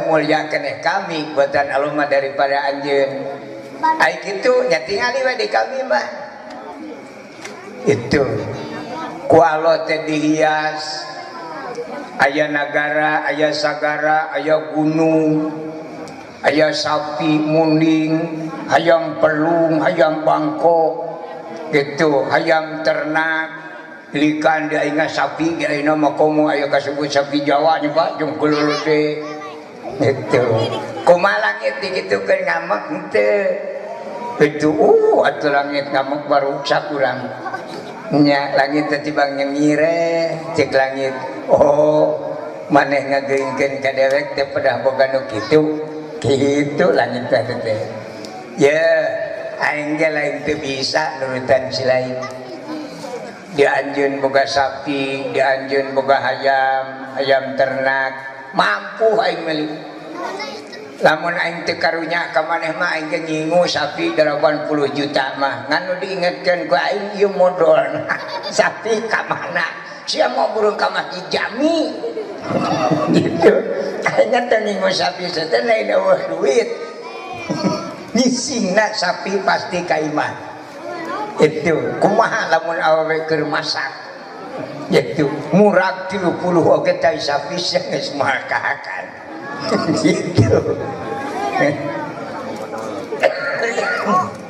mulia keneh kami buatan Allah mah daripada anjeun. Ai kitu nya tingali we di kami mah. Itu ku Allah teh dihias aya nagara, aya sagara, aya gunung, aya sapi muning, hayam pelung, hayam bangkok, gitu, hayam ternak, likan di aing sapi, di aing mah komo aya kasebut sapi Jawa nya Pak, jeung kululude, gitu. Kumaha langit digitukeun ngamek henteu. Itu atuh langit ngamek baruksak urang. Nya langit teh tibang nyengire, cek langit. Oh, maneh ngageuingkeun ka dewek teh pedah boga nu kitu. Gitu langit teh teh. Ya, aing ge lain teu bisa nurutan si lain. Di anjeun boga sapi, di anjeun boga hayam, hayam ternak, mampu aing meuli. Lamun aing teu karunya ka maneh mah aing ge nyingu sapi 80 juta mah. Ngan nu diingetkeun ku aing ieu modolna. Sapi ka mana? Sia mau burung ka masjid jami. Gitu. Aing teh nyingu sapi teh lain eueuh duit. Ngisingna sapi pasti ka imah. Itu kumaha lamun awewe keur masak. Gitu. Murag 30 oge teh sapi sia geus moal kahakan. Gitu.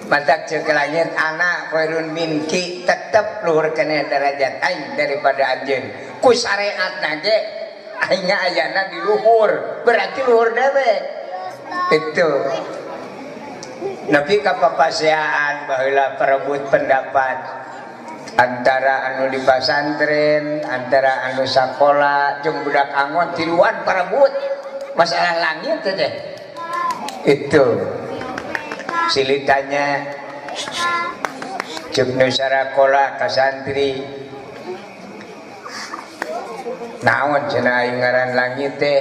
Matak cek langit anak khairun minki tetep luhur keneh derajat aing daripada anjeun. Ku syariatna ge aing ayana di luhur, berarti luhur dewe. Itu. Nepi ka papaseaan baheula perebut pendapat antara anu di pasantren, antara anu sakola jeung budak angon tiluan parebut masalah langit teh. Itu silitanya cek nu sarakola ka santri naon cenah aing ngaran langit teh.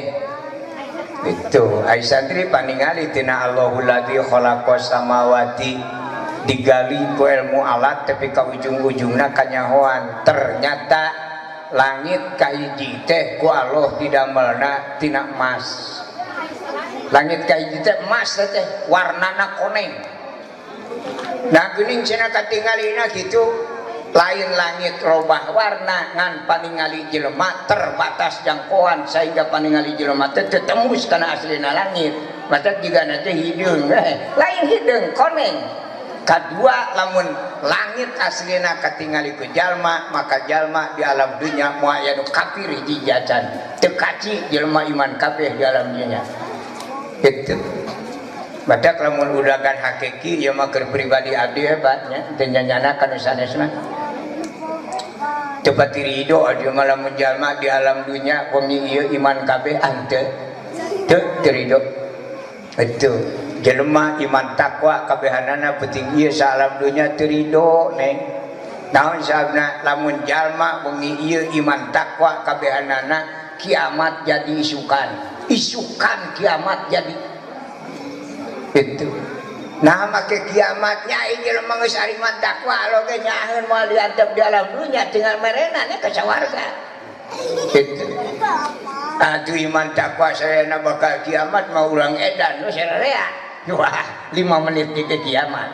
Itu ai santri paningali tina Allahul ladzi khalaqas samawati digali ku ilmu alat tapi ka ujung-ujungna kanyahoan ternyata langit kahiji teh ku Allah didamelna tina emas. Langit kahiji teh emas teh warnana koneng. Nah geuning cenah katingalina kitu lain langit robah warna ngan paningali jelema terbatas jangkauan sehingga paningali jelema teh teu tembus kana aslina langit. Matak jigana teh hideung lain hideung koneng. Kadua lamun langit aslina katingali ku jalma maka jalma di alam dunya moal aya nu kafir hiji jajan teu kaci jelema iman kabeh di alam dunya. Gitu. Badak lamun udagan hakiki ieu mah keur pribadi abdi hebat nya teu nyanyana ka nu sanes mah. Teu pati ridho dia malah menjalma di alam dunya wengi ieu iman kabeh henteu. Teu teu ridho. Itu jelema iman takwa kabehanana penting ieu sa alam dunya teu ridho neng. Naon sababna lamun jalma wengi ieu iman takwa kabehanana kiamat jadi isukan. Isukan kiamat jadi itu. Nah make kiamatnya ieu jelema geus ari iman takwa alo ge nyaaheun moal diantep di alam dunya tinggal merena nya ka sawarga. Itu. Atuh iman takwa sarena bakal kiamat mah urang edan nu sararea. Wah, 5 menit ke kiamat.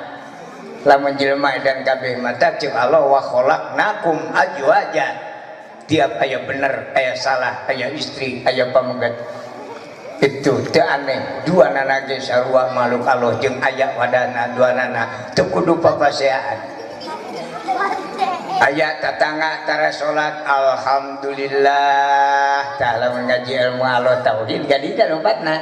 Lamun jelema edan kabeh mata ceuk Allah wa khalaqnakum azwaja. Tiap aya bener, aya salah, aya istri, aya pamegat. Itu teu aneh, dua nana ge sarua makhluk Allah jeung aya wadana dua nana teu kudu papaseaan. Aya tatangga tara salat alhamdulillah tah lamun ngaji ilmu Allah tauhid gadina lompatna.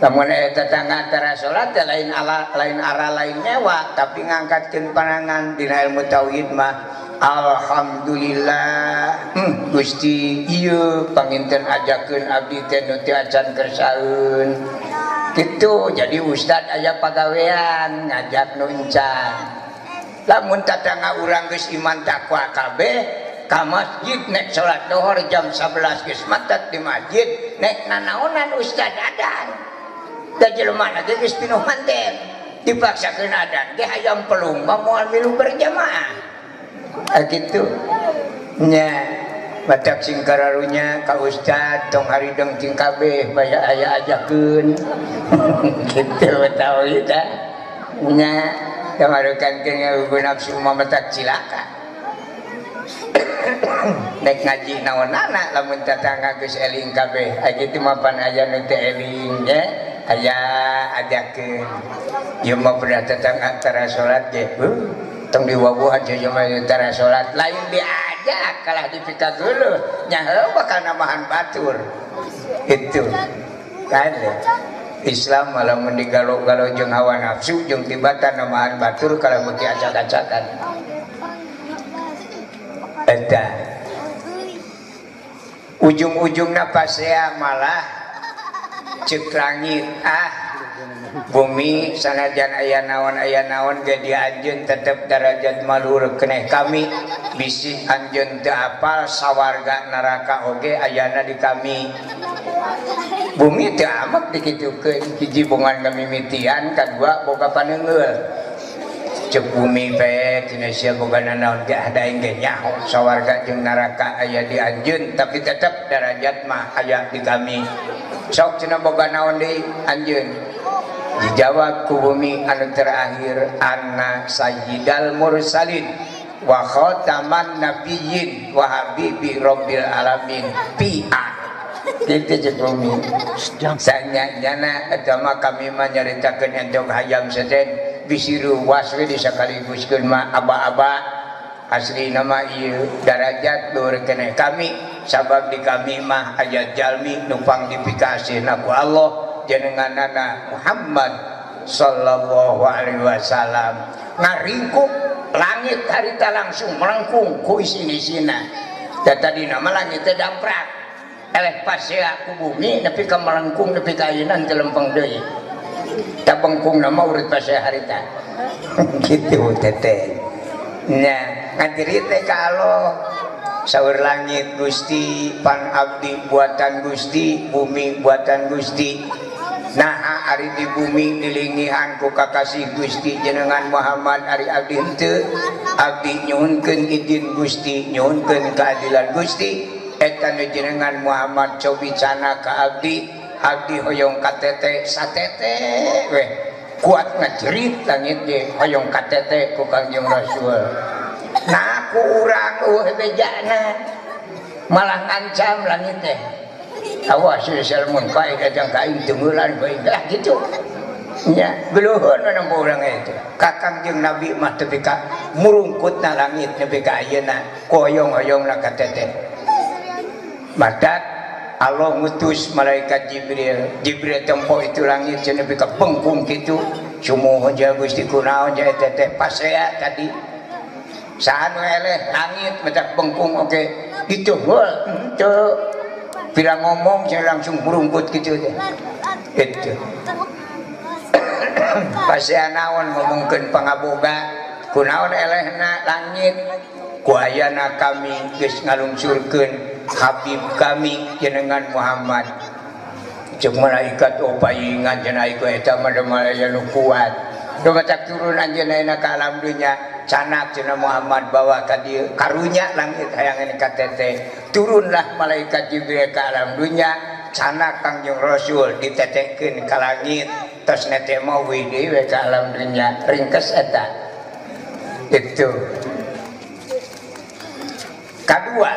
Lamun aya tatangga tara salat teh lain ala lain ara lain nyewa tapi ngangkatkeun panangan dina ilmu tauhid mah alhamdulillah. Gusti ieu panginten ajakeun abdi teh nu teu acan kersaeun. Kitu jadi ustad aya pagawean ngajak nu encan. Lamun tatangga urang geus iman takwa kabeh ka masjid nek salat dohor jam 11 geus matat di masjid nek nanaonan ustad adan. Da jelema ge geus pinuh manten dipaksakeun adan ge hayam pelung mah moal milu berjamaah. Ah kitu nya batak sing kararunya ka ustad tong harideng ting kabeh baya aya ajakeun. Kitu tauhid nya kamarukan ke nafsu mah matak cilaka. Nek ngaji naonana lamun tatangga geus eling kabeh ah kitu mah pan aya nu teu eling nya aya ajakeun. Ieu mah pernah tetangga tara salat ge tong diwabuhan jelema tara salat lain diajak kalah dipikageuleuh nya heuh bakal namahan batur. Itu kan Islam malah mun digalo-galo jeung hawa nafsu jeung tibatan namahan batur kalau beuki acak-acakan. Eta ujung-ujungna pasea malah ceuk langit ah bumi sanajan aya naon ge di anjeun tetep darajat maluhur keneh kami bisi anjeun teu apal sawarga neraka oge ayana di kami. Bumi teu amek dikitukeun hiji bongan kamimitian kadua boga paneungeul. Ceuk bumi pe cenah sia boga nanaon ge ada ge nyaho sawarga jeung neraka aya di anjeun tapi tetep darajat mah aya di kami. Sok cenah boga naon deui anjeun. Dijawab ku bumi anu terakhir anna sayyidal mursalin wa khataman nabiyyin wa habibi rabbil alamin pia. Kitu ceuk bumi. Sanyana eta mah kami mah nyaritakeun entog hayam seten bisi ruas we disakaliguskeun mah aba-aba asli nama ieu darajat luhur keneh kami sabab di kami mah aya jalmi nu pang dipikasihna ku Allah jenenganana Muhammad sallallahu alaihi wasallam ngaringkuk langit harita langsung melengkung ku isin-isina. Da tadina mah langit teh damprak eleh pasea ku bumi nepi ka melengkung nepi ka ayeuna teu lempeng deui. Ta bengkungna mah urut pasea harita. Kitu teteh. Nya ngajerit teh ka Allah saur langit Gusti pan abdi buatan Gusti bumi buatan Gusti. Nah ari di bumi dilingihan ku kakasih Gusti jenengan Muhammad ari abdi henteu abdi nyuhunkeun izin Gusti nyuhunkeun keadilan Gusti eta nu jenengan Muhammad cobi cana ka abdi abdi hoyong katete satete weh kuat ngajerit langit ge hoyong katete ku Kangjeng Rasul. Nah ku urang eueuh bejana malah ngancam langit teh. Awas salmun kae datang ka aing tunggulan bae lah kitu. Nya geluhun nempo urang itu. Kakang jeung Nabi mah tepi ka murungkutna langit nepi ka ayeuna koyong-hoyongna ka teteh. Matak Allah ngutus malaikat Jibril. Jibril tempo itu langit nepi ka bengkung kitu. Sumuhun ja Gusti kunaon ja teteh pasea tadi. Saha nu eleh langit matak bengkung oge dituhul henteu. Bila ngomong saya langsung merungkut gitu teh. Itu. Pasea naon ngomongkeun pangaboga, kunaon elehna langit, ku ayana kami geus ngalungsurkeun Habib kami jenengan Muhammad. Cek malaikat oh paingan cenah ieu eta mah aya nu kuat. Nu matak turun anjeunna ka alam dunya, canak cenah Muhammad bawa ka dieu karunya langit hayangan ka tete. Turunlah malaikat Jibril ka alam dunya, canak Kangjeng Rasul ditetekeun ka langit, tos nete mah wih deui we ka alam dunya. Ringkes eta. Itu. Kadua,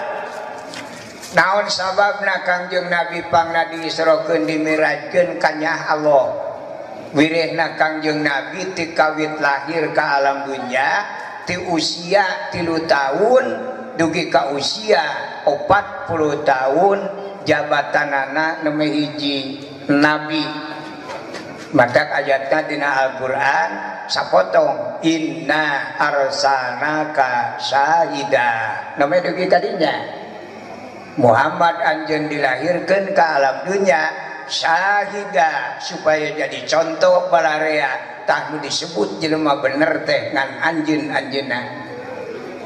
naon sababna Kangjeng Nabi pangna diisrokeun dimirajkeun ka nyah Allah. Wirehna Kangjeng Nabi ti kawit lahir ka alam dunya ti usia 3 tahun dugi ka usia 40 tahun jabatanana nembe hiji nabi. Matak ayatna dina Al-Qur'an sapotong inna arsalnaka syahida. Nembe dugi ka dinya Muhammad anjeun dilahirkeun ka alam dunya syahida supaya jadi contoh balarea tah nu disebut jelema bener teh ngan anjeun-anjeunna.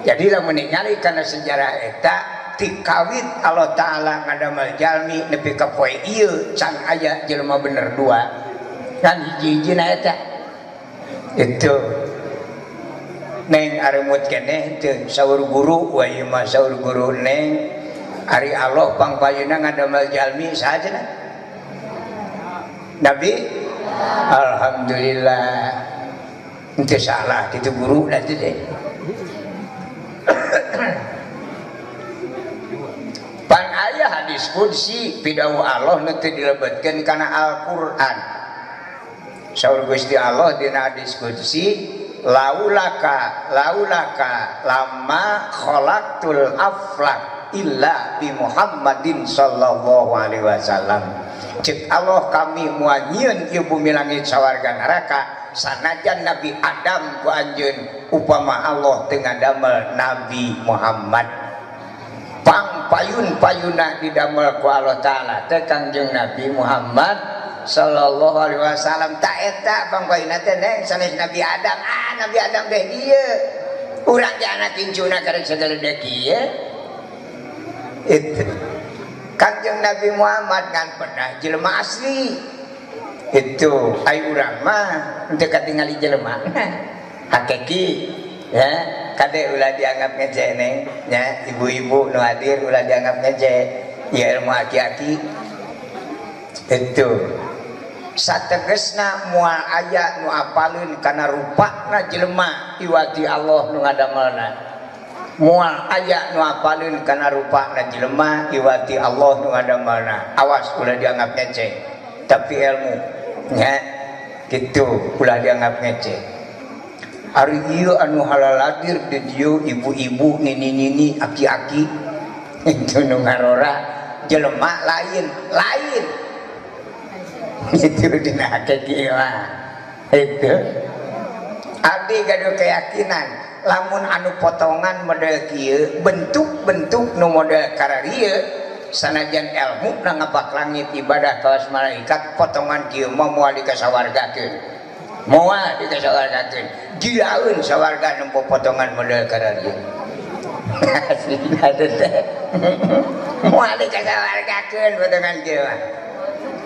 Jadi lamun ningali kana sejarah eta ti kawit Allah Ta'ala ngadamel jalmi nepi ka poe ieu can aya jelema bener dua kan hiji-hijina eta. Itu neng aremut keneh teu saur guru wa ieu mah saur guru neng ari Allah pangpayuna ngadamel jalmi saha cenah? Nabi. Alhamdulillah itu salah itu guru nanti deh. Pan aya hadis qudsi pidawuh Allah nu teu dilebetkeun kana Al-Qur'an. Saur Gusti Allah dina hadis qudsi laulaka laulaka lama khalaqtul aflak illa bi Muhammadin sallallahu alaihi wasallam. Cek Allah kami moal nyieun ieu bumi langit sawarga neraka sanajan Nabi Adam ku anjeun upama Allah teu ngadamel Nabi Muhammad. Pang payun-payuna didamel ku Allah Ta'ala teh Kangjeng Nabi Muhammad sallallahu alaihi wasallam. Ta eta pang payuna teh neng sanes Nabi Adam. Ah Nabi Adam teh dieu. Urang ge anak incuna karek sagala deui kieu. Itu Kangjeng Nabi Muhammad kan pernah jelema asli. Itu ai urang mah henteu katingali jelema. Hakiki ya, kade ulah dianggap ngece neng nya, ibu-ibu nu hadir ulah dianggap ngece. Ya ilmu aki-aki. Itu sategesna moal aya nu apaleun kana rupana jelema iwati Allah nu ngadamelna. Moal aya nu apaleun kana rupana jelema iwati Allah nu ngadamelna. Awas ulah dianggap ngece, tapi ilmu nya kitu ulah dianggap ngece. Ari ieu anu halaladir di dieu ibu-ibu nini-nini aki-aki itu nu ngarora jelema lain lain itu dina hakiki mah. Itu abdi gaduh keyakinan lamun anu potongan model kieu bentuk-bentuk nu model kararieu sanajan ilmu na ngapak langit ibadah kawas malaikat potongan kieu mah moal dikasawargakeun, moal dikasawargakeun, gilaeun sawarga nempo potongan model kararieu. Aslina teh moal dikasawargakeun potongan kieu mah.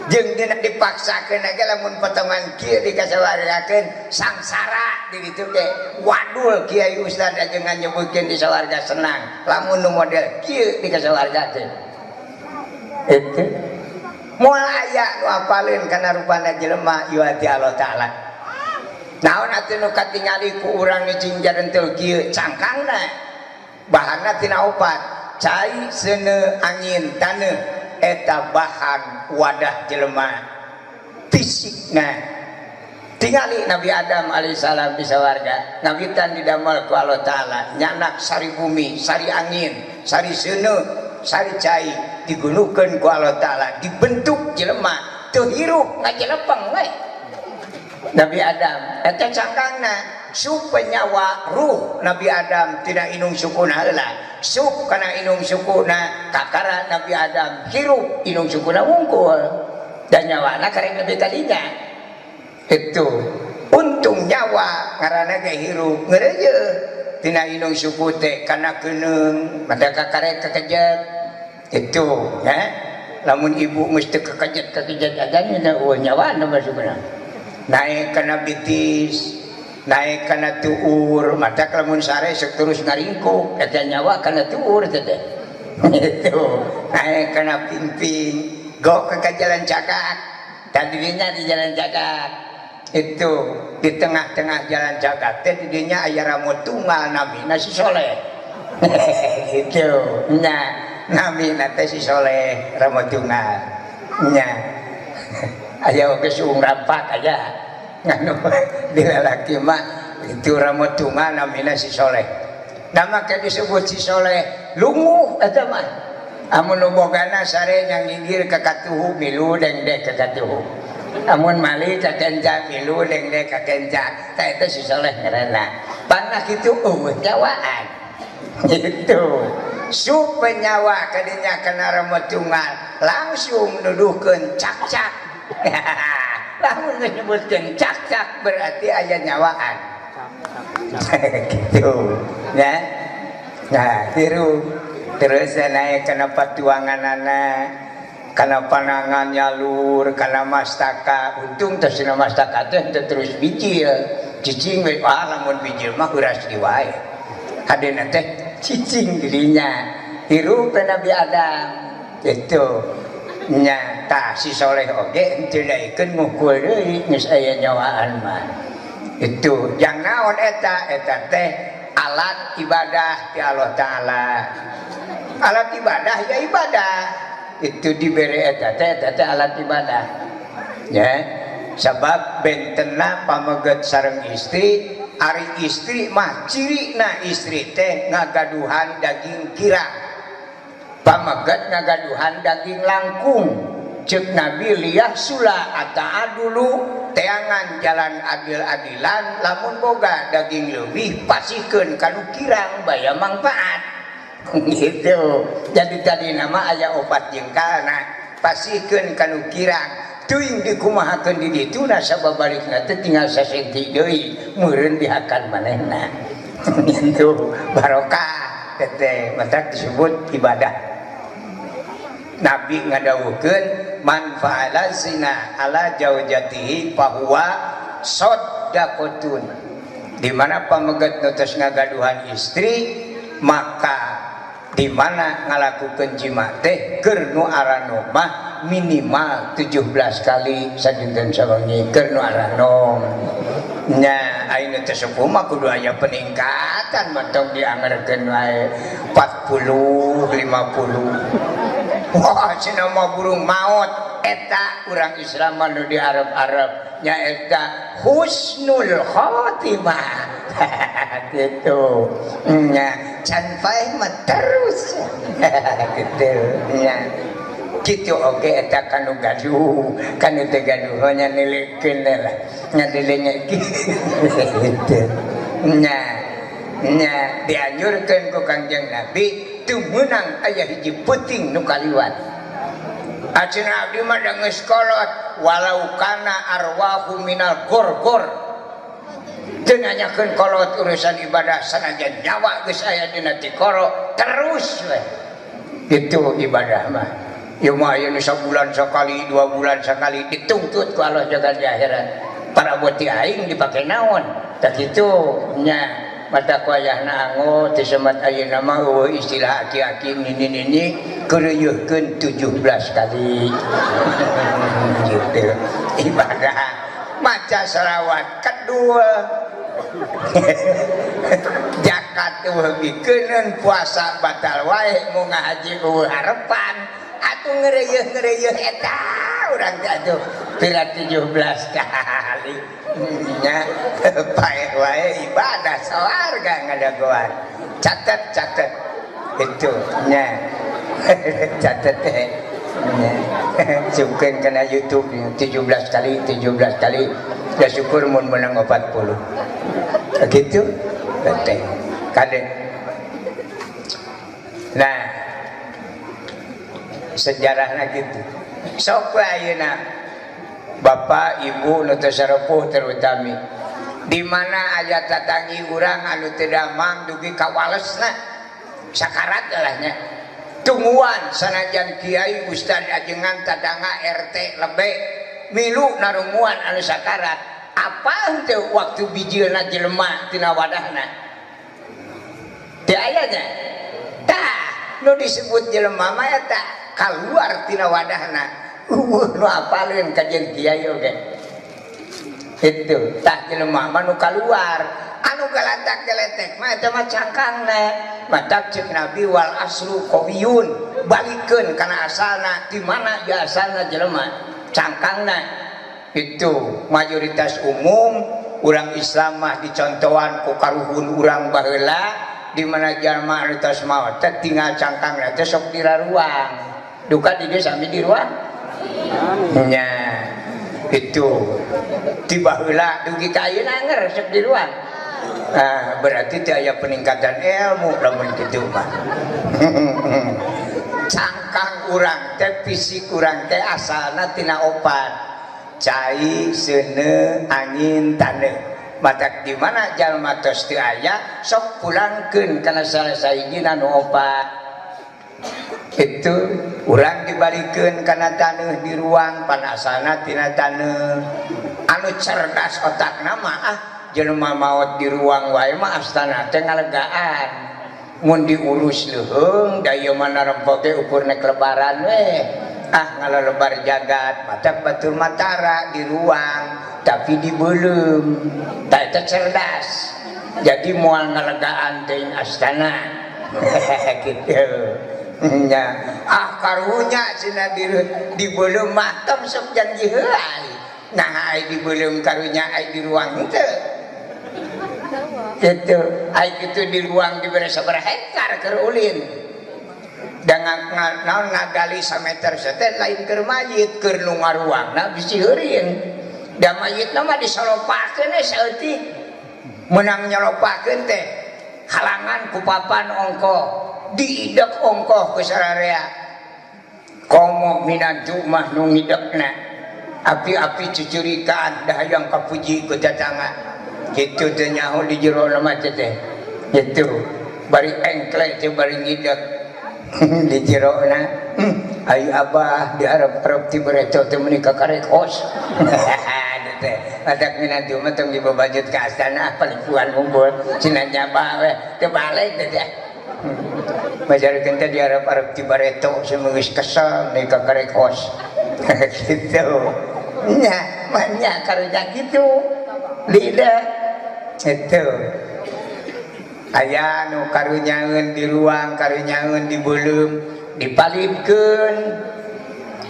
Jeung dina dipaksakeun ge lamun potongan kieu dikasawargakeun sangsara di ditu ge wadul kiai ustad aja nyebutkeun di sawarga senang lamun nu model kieu dikasawargakeun. Itu moal aya nu apaleun kana rupana jelema ieu ati Allah Ta'ala. Naon atuh nu katingali ku urang nu cing jarentel kieu cangkangna bahanna tina opat cai seuneu angin taneuh eta bahan wadah jelema fisikna. Tingali Nabi Adam alaihissalam di sawarga ngawitan didamel ku Allah Ta'ala nyanak sari bumi, sari angin, sari seuneu, sari cai digunukeun ku Allah Ta'ala dibentuk jelema teu hirup ngajelepeng we Nabi Adam eta cangkangna. Sup nyawa ruh Nabi Adam tina inung sukuna heula. Sup kana inung sukuna kakara Nabi Adam hirup inung sukuna wungkul. Dan nyawana karek nepi kadinya. Itu untung nyawa ngaranna ge hirup ngeureuyeun tina inung suku teh kana keuneung mata kakarek kakejet. Itu ya. Lamun ibu geus teu kakejet-kakejet agan nya eueuh nyawana masukna. Naik kana bitis, naik kana tuur, mata lamun sare sok terus ngaringkuk eta nyawa kana tuur teh. Itu naik kana pimping, go ke jalan cakak. Tadinya di jalan cakak. Itu di tengah-tengah jalan cakak teh didinya aya ramo tunggal namina si Soleh. Gitu. Nya namina teh si Soleh ramo tunggal. Nya aya oge suung rampak aja. Nganu di lalaki mah itu ramo tunggal namina si Soleh. Nama ke disebut si Soleh lunguh eta mah. Amun nu bogana sare yang nginggir ka katuhu milu dengdek ka katuhu. Amun mali ka kenca milu dengdek ka kenca. Tah eta si Soleh ngaranna. Panah kitu eueuh nyawaan. Gitu. Sup nyawa kadinya kana ramo tunggal langsung nuduhkeun cak-cak. Lamun nyebutkeun cak-cak berarti aya nyawaan. Gitu. Ya. Nah, tiru terus naik kana patuanganana, kana panangan nyalur, kana mastaka. Untung teh sina mastaka teh terus bijil. Cicing we ah lamun bijil mah heuras di wae. Hadena teh cicing dirinya. Hirup Nabi Adam. Itu nya tah si Soleh oge henteu daekeun ngukul deui geus aya nyawaan mah. Itu jang naon eta eta teh alat ibadah ti Allah Ta'ala. Alat ibadah ya ibadah. Itu dibere eta teh alat ibadah. Ya, sebab bentena pameget sareng istri, ari istri mah cirina istri teh ngagaduhan daging kirang. Pameget ngagaduhan daging langkung. Ceuk Nabi liyah sula ataadulu teangan jalan adil-adilan lamun boga daging leuwih pasihkeun kanu kirang baya mangfaat. Gitu. Jadi tadi nama aya opat jengkalna pasihkeun kanu kirang teuing dikumahakeun di ditu na sababalikna teh tinggal sasenti deui meureun dihakan manehna. Gitu. Barokah teh matak disebut ibadah. Nabi ngadawuhkeun man fa'ala zina ala jaujatihi fahuwa saddaqatun. Di mana pameget nu tos ngagaduhan istri maka di mana ngalakukeun jima teh keur nu aranom mah minimal 17 kali sadinten sawengi keur nu aranom. Nya ayeuna teh sepuh mah kudu aya peningkatan mah tong diangerkeun wae 40 50. Wah cenah mah burung maot eta urang Islam mah nu di Arab-Arab nya eta husnul khotimah. Gitu nya can paeh mah terus. Gitu nya kitu oge eta kanu gaduh kanu teu gaduh nya nilikeun lah ngadelenge gitu nya nya dianjurkeun ku Kangjeng Nabi teu meunang aya hiji peuting nu kaliwat. Acenah abdi mah da geus kolot walau kana arwahu minal gorgor. Teu nanyakeun kolot urusan ibadah sanajan nyawa geus aya dina tikoro terus we. Itu ibadah mah. Ieu mah aya nu sabulan sakali, 2 bulan sakali dituntut ku Allah jaga di akhirat. Paraboti aing dipake naon? Tah kitu nya. Mata ku ayahna anggo teu semat ayeuna mah eueuh istilah aki-aki nini-nini keureuyeurkeun 17 kali. Gitu. Ibadah maca selawat kedua. Zakat eueuh bikeuneun, puasa batal wae mun ngahaji eueuh harepan. Atuh ngeureuyeung-ngeureuyeung eta urang teh atuh pira 17 kali. Nya paeh wae ibadah sawarga ngadagoan. Catet catet itu nya. Catet teh nya. Sungkeun kana YouTube 17 kali 17 kali. Ya syukur mun menang 40. Gitu teh. Kade. Nah, sejarahna gitu. Sok we ayeuna bapak ibu nu teu sarepuh terutami. Di mana aya tatangi urang anu teu damang dugi ka walesna. Sakarat lah nya. Tungguan sanajan kiai ustad ajengan tatangga RT lebe milu narunguan anu sakarat. Apa henteu waktu bijilna jelema tina wadahna? Teu aya nya. Tah, nu disebut jelema mah eta kaluar tina wadahna. Nu apaleun ka jeung kiai oge. Itu tah jelema mah nu kaluar, anu galatak geletek mah eta mah cangkangna. Matak ceuk Nabi wal aslu qawiyun, balikeun kana asalna, di mana ya asalna jelema cangkangna. Itu mayoritas umum urang Islam mah dicontohan ku karuhun urang baheula di mana jalma anu tos maot teh tinggal cangkangna teh sok diraruang. Duka di dieu sami di ruang. Nya itu ti baheula dugi ka ayeuna anger sok di ruang. Ah, berarti teu aya peningkatan ilmu lamun kitu mah. Cangkang urang teh fisik urang teh asalna tina opat. Cai, seuneu, angin, taneuh. Matak di mana jalma tos teu aya sok pulangkeun kana salah sahijina nu opat. Itu urang dibalikeun kana taneuh di ruang pan asalna tina taneuh. Anu cerdas otakna mah ah jelema maot di ruang wae mah astana teh ngalegaan. Mun diurus leuheung da ieu mah narempo ge ukur nek lebaran we. Ah ngalelebar jagat matak batur matara di ruang tapi dibeuleum. Tah eta cerdas. Jadi moal ngalegaan teuing astana. Gitu. Nya ah karunya cenah dibeuleum mah tong sok janji heula. Nah ai dibeuleum karunya ai di ruang henteu. Gitu, ai kitu di ruang dibere sabaraha hektar keur ulin. Da naon ngagali sameter teh lain keur mayit keur nu ngaruangna bisi heurin. Da mayitna mah disolopakeun we saeutik. Meunang nyolopakeun teh halangan ku papan ongkoh, diidek ongkoh ku sararea. Komo minantu mah nu ngidekna. Api-api cucurikaan da hayang kapuji ku tatangga. Kitu teh nyaho di jero mah teh. Kitu bari engklek teh bari ngidek di jerona. Ai abah diharap-harap ti bareto teh meuni ka karekos. Teh matak minantu mah tong dibabajut ka astana palipuan unggul cenah nyaba we teu balik teh teh. Majarkeun teh diharap-harap ti bareto seumur geus kesel meuni ka karekos. Kitu. Nya mah nya karunya kitu. Lidah itu aya nu karunyaeun di ruang, karunyaeun di beuleum, dipalidkeun.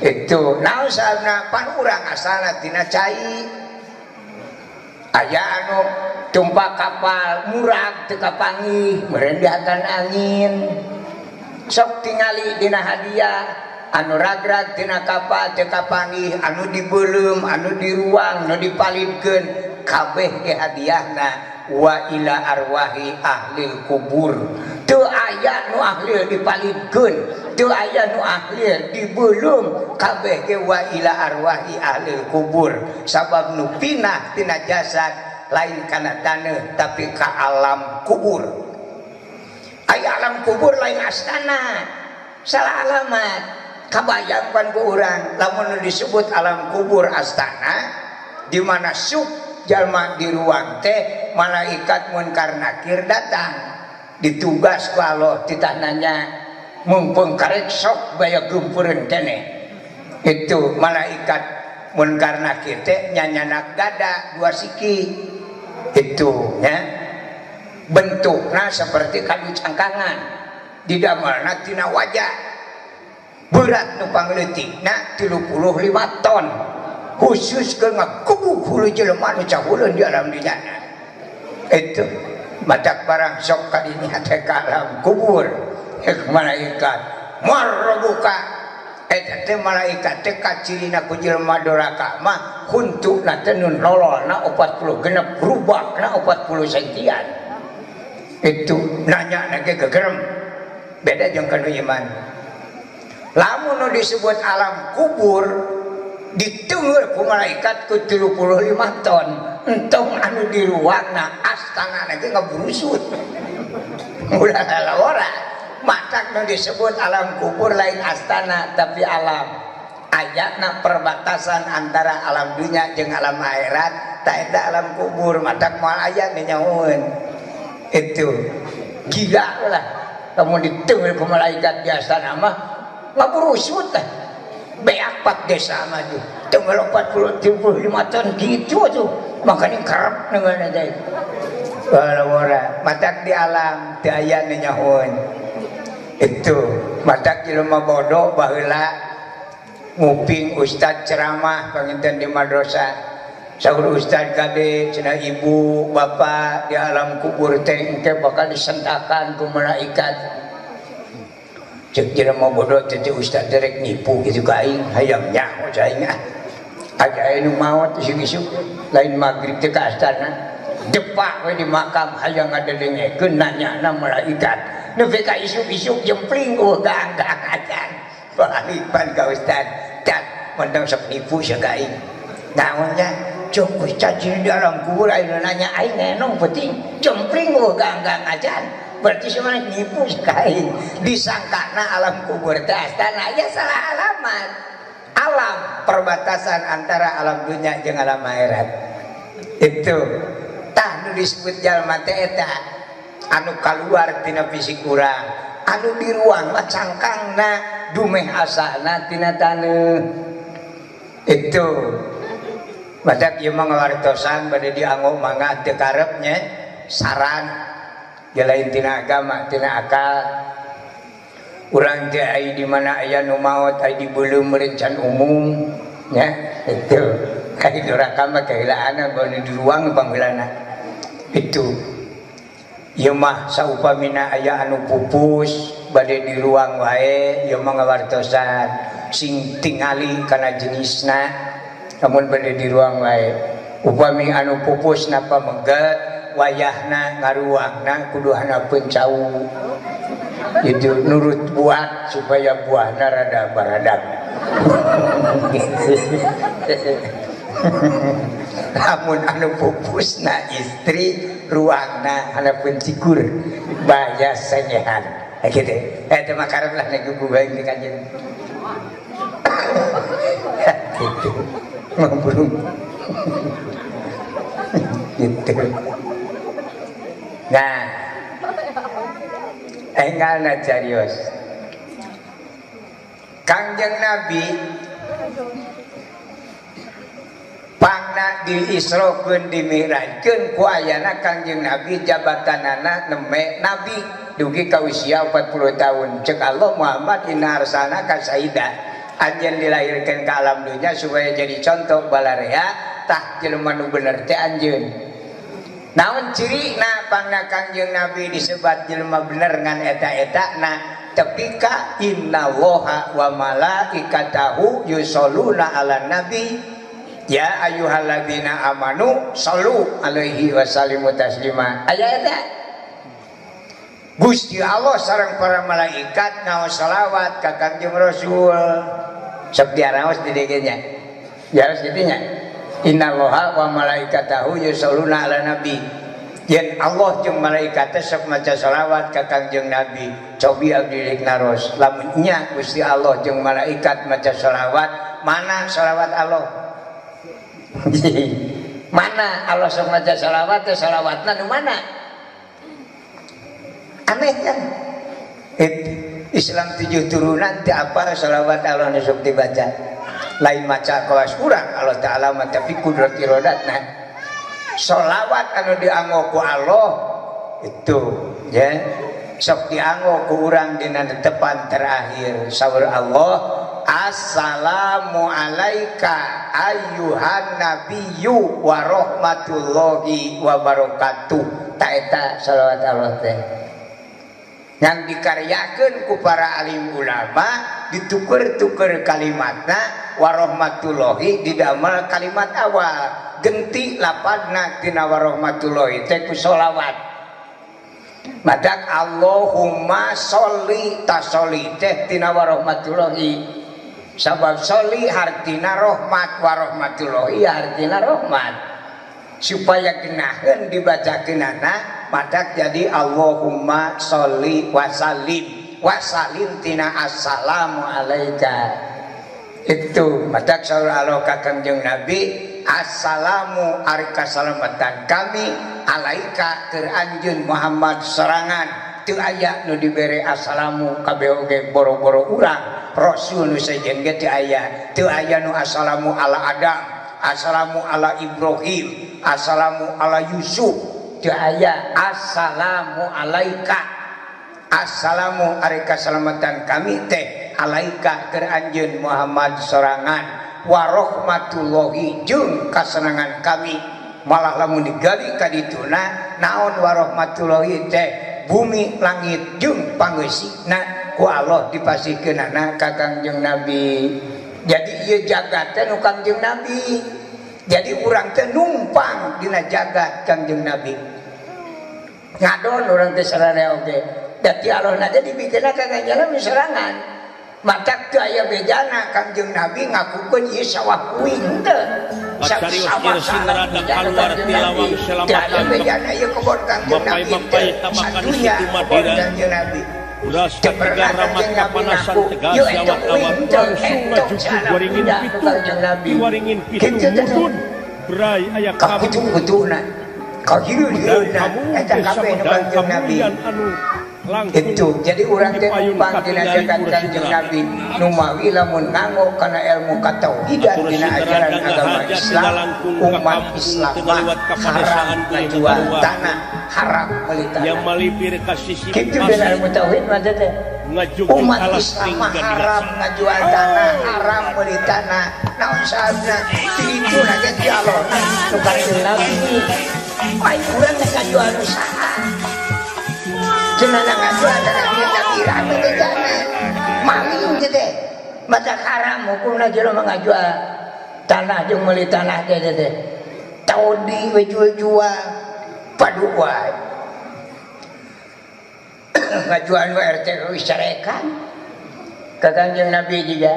Itu naon sababna pan urang asalna tina cai. Aya anu tumpak kapal murag teu kapanggih, meureun dihakan angin. Sok tingali dina hadiah anu ragrag tina kapal teu kapanggih, anu dibeuleum, anu di ruang, anu dipalidkeun. Kabeh ge hadiahna wa ila arwahi ahli kubur. Teu aya nu ahli dipalidkeun, teu aya nu ahli dibeuleum, kabeh ge wa ila arwahi ahli kubur. Sabab nu pinah tina jasad lain kana taneuh tapi ka alam kubur. Aya alam kubur lain astana, salah alamat. Kabayang pan ku urang lamun disebut alam kubur astana di mana suk jalma di ruang teh malaikat munkar nakir datang ditugas ku Allah titah nanya mumpung karek sok baya gempureun keneh. Itu malaikat munkar nakir teh nyanyanak gada dua siki itu nya bentukna seperti kayu cangkangan didamelna tina wajah berat nu pangleutikna 35 ton khusus ke ngakubuk hulu jelema nu cahuleun di alam dunyana. Itu matak barang sok kadinya teh ka alam kubur malaikat marbuka Eta teh malaikat teh kacirina ku jelema doraka mah huntuna teh nu nololna 40 genep rubakna 40 sentian. Itu nanya na ge gegerem. Beda jeung kanu iman. Lamun nu disebut alam kubur ditenggel ku malaikat ku 35 ton. Entong anu di ruangna astana ge ngaburusut. Ulah lalawara. Matak nu disebut alam kubur lain astana tapi alam. Ayatna perbatasan antara alam dunia jeung alam akhirat, ta eta alam kubur matak moal aya nyahoeun. Itu gila lah. Lamun ditenggel ku malaikat di astana mah ngaburusut teh. Beak pat desa mah tuh. Tenggel 40 75 ton gitu tuh. Makanya kerep dengan aja itu. Ora matak di alam teu aya nu nyahoeun. Itu matak jelema bodoh baheula nguping ustad ceramah panginten di madrasah. Saur ustad kade cenah ibu bapak di alam kubur teh engke bakal disentakan ku malaikat. Cek jelema bodoh teh ustad rek nipu kitu ka aing hayang nyaho aing ah. Aja anu maot isuk-isuk lain maghrib teh ka astana depak we di makam hayang ngadedengekeun nanyana malaikat nepi ka isuk-isuk jempling eueuh gaang-gaang acan balik pan ka ustad cat mendang sok nipu sia ka aing naonnya cuk ustad di alam kubur aing nanya aing ngenong penting jempling eueuh gaang-gaang acan berarti sia mah nipu sia ka aing disangkana alam kubur teh astana ya salah alamat. Alam perbatasan antara alam dunia jeung alam akhirat. Itu tah nu disebut jalma teh eta anu kaluar tina fisik urang, anu di ruang mah cangkangna dumeh asana tina taneuh. Itu badak ieu mah ngawartosan bade dianggo mangga teu karep nya saran ya lain tina agama tina akal. Urang teh ai di mana aya nu maot ai di beuleum meureun can umum nya itu kai doraka mah kaheulaanna bade di ruang pangheulana itu ieu mah saupamina aya anu pupus bade di ruang wae ieu mah ngawartosan sing tingali kana jenisna lamun bade di ruang wae upami anu pupus napa meget wayahna ngaruangna kudu hanapeun cau itu nurut buat supaya buahna rada baradag. Lamun anu pupusna istri ruangna hanapeun cikur bahaya senyehan kitu eta mah karep lah nek gugu bae di kanjeng gitu mambrung gitu. Nah enggalna carios Kangjeng Nabi pangna diisrokeun dimi'rajkeun ku ayana Kangjeng Nabi jabatanana neme nabi dugi ka usia 40 tahun. Cek Allah Muhammad inna arsalnaka syahidan anjeun dilahirkeun ka alam dunya supaya jadi contoh balarea tah jelema nu bener teh anjeun. Naon cirina pangna Kangjeng Nabi disebat jelema bener ngan eta-eta na tepi ka innallaha wa malaikatahu yusholluna ala nabi ya ayyuhalladzina amanu shallu alaihi wa sallimu taslima. Aya eta Gusti Allah sareng para malaikat ngaos selawat ka Kangjeng Rasul. Sok diaraos di dieu nya. Diaraos kitu nya. Innallaha wa malaikatahu yusholluna ala nabi. Yen Allah jeung malaikat teh sok maca selawat ka Kangjeng Nabi. Cobi abdi rek naros. Lamun nya Gusti Allah jeung malaikat maca selawat, mana selawat Allah? Mana Allah sok maca selawat teh selawatna nu mana? Aneh kan? Islam 7 turunan teu apa selawat Allah nu sok dibaca. Lain maca kawas urang Allah Ta'ala mah tapi kudrat iradatna. Sholawat anu dianggo ku Allah itu ya sok dianggo ku urang dina tepan terakhir. Saur Allah assalamu alaika ayyuhan nabiyyu wa rahmatullahi wa barakatuh. Ta eta sholawat Allah teh yang dikaryakeun ku para alim ulama Dituker-tuker kalimatna warahmatullahi didamel kalimat awal genti lapadna tina warahmatullahi teh ku sholawat. Madak Allahumma sholli tasholli teh tina warahmatullahi sabab sholli hartina rahmat warahmatullahi hartina rahmat supaya genaheun dibacakeunana madak jadi Allahumma sholli wasallim wasalim tina assalamu alaika. Itu madak saur Allah ka Kangjeng Nabi assalamu ari kasalamatan kami alaika keur anjeun Muhammad sorangan teu aya nu dibere assalamu kabeh oge boro-boro urang rasul nu sejen ge teu aya, teu aya nu assalamu ala Adam, assalamu ala Ibrahim, assalamu ala Yusuf, teu aya assalamu alaika. Assalamu ari kasalamatan kami teh alaika keur anjeun Muhammad sorangan warahmatullahi jeung kasenangan kami. Malah lamun digali ka dituna naon warahmatullahi teh bumi langit jeung pangeusina ku Allah dipasihkeunana ka Kangjeng Nabi. Jadi ieu jagat teh nu Kangjeng Nabi. Jadi urang teh numpang dina jagat Kangjeng Nabi. Ngadon urang teh sararea oge. Dadi Allah na dibikinna ka Kangjeng Nabi sorangan. Matak teu aya bejana Kangjeng Nabi ngakukeun ieu sawah kuing teu. Sawah rada kaluar ti lawang selamatan bejana ieu kebon Kangjeng Nabi teu. Sadunya kebon Kangjeng Nabi. Uras katiga ramat kapanasan tegas awat-awat langsung ngajugjug waringin pitu waringin pitu mudun bray aya kakutu-kutuna kahireun-hireunna eta kabeh nu Kangjeng Nabi. Itu jadi urang teh numpang dina jagat Kangjeng Nabi numawi lamun nganggo kana ilmu katauhidan dina ajaran agama Islam umat Islam mah haram ngajual tanah, haram meuli tanah. Kitu dina ilmu tauhid mah teh umat Islam mah haram ngajual tanah, haram meuli tanah. Naon sababna? Ti itu ge ti Allah nu Kangjeng Nabi. Ai urang teh ngajual nu saha? Cenah ngajual ka Kangjeng Nabi rame teh jana. Maling teh teh. Matak haram hukumna jelema ngajual tanah jeung meuli tanah teh teh. Taudi we jual-jual padu wae. Ngajual nu RT geus carekan. Ka Kangjeng Nabi juga.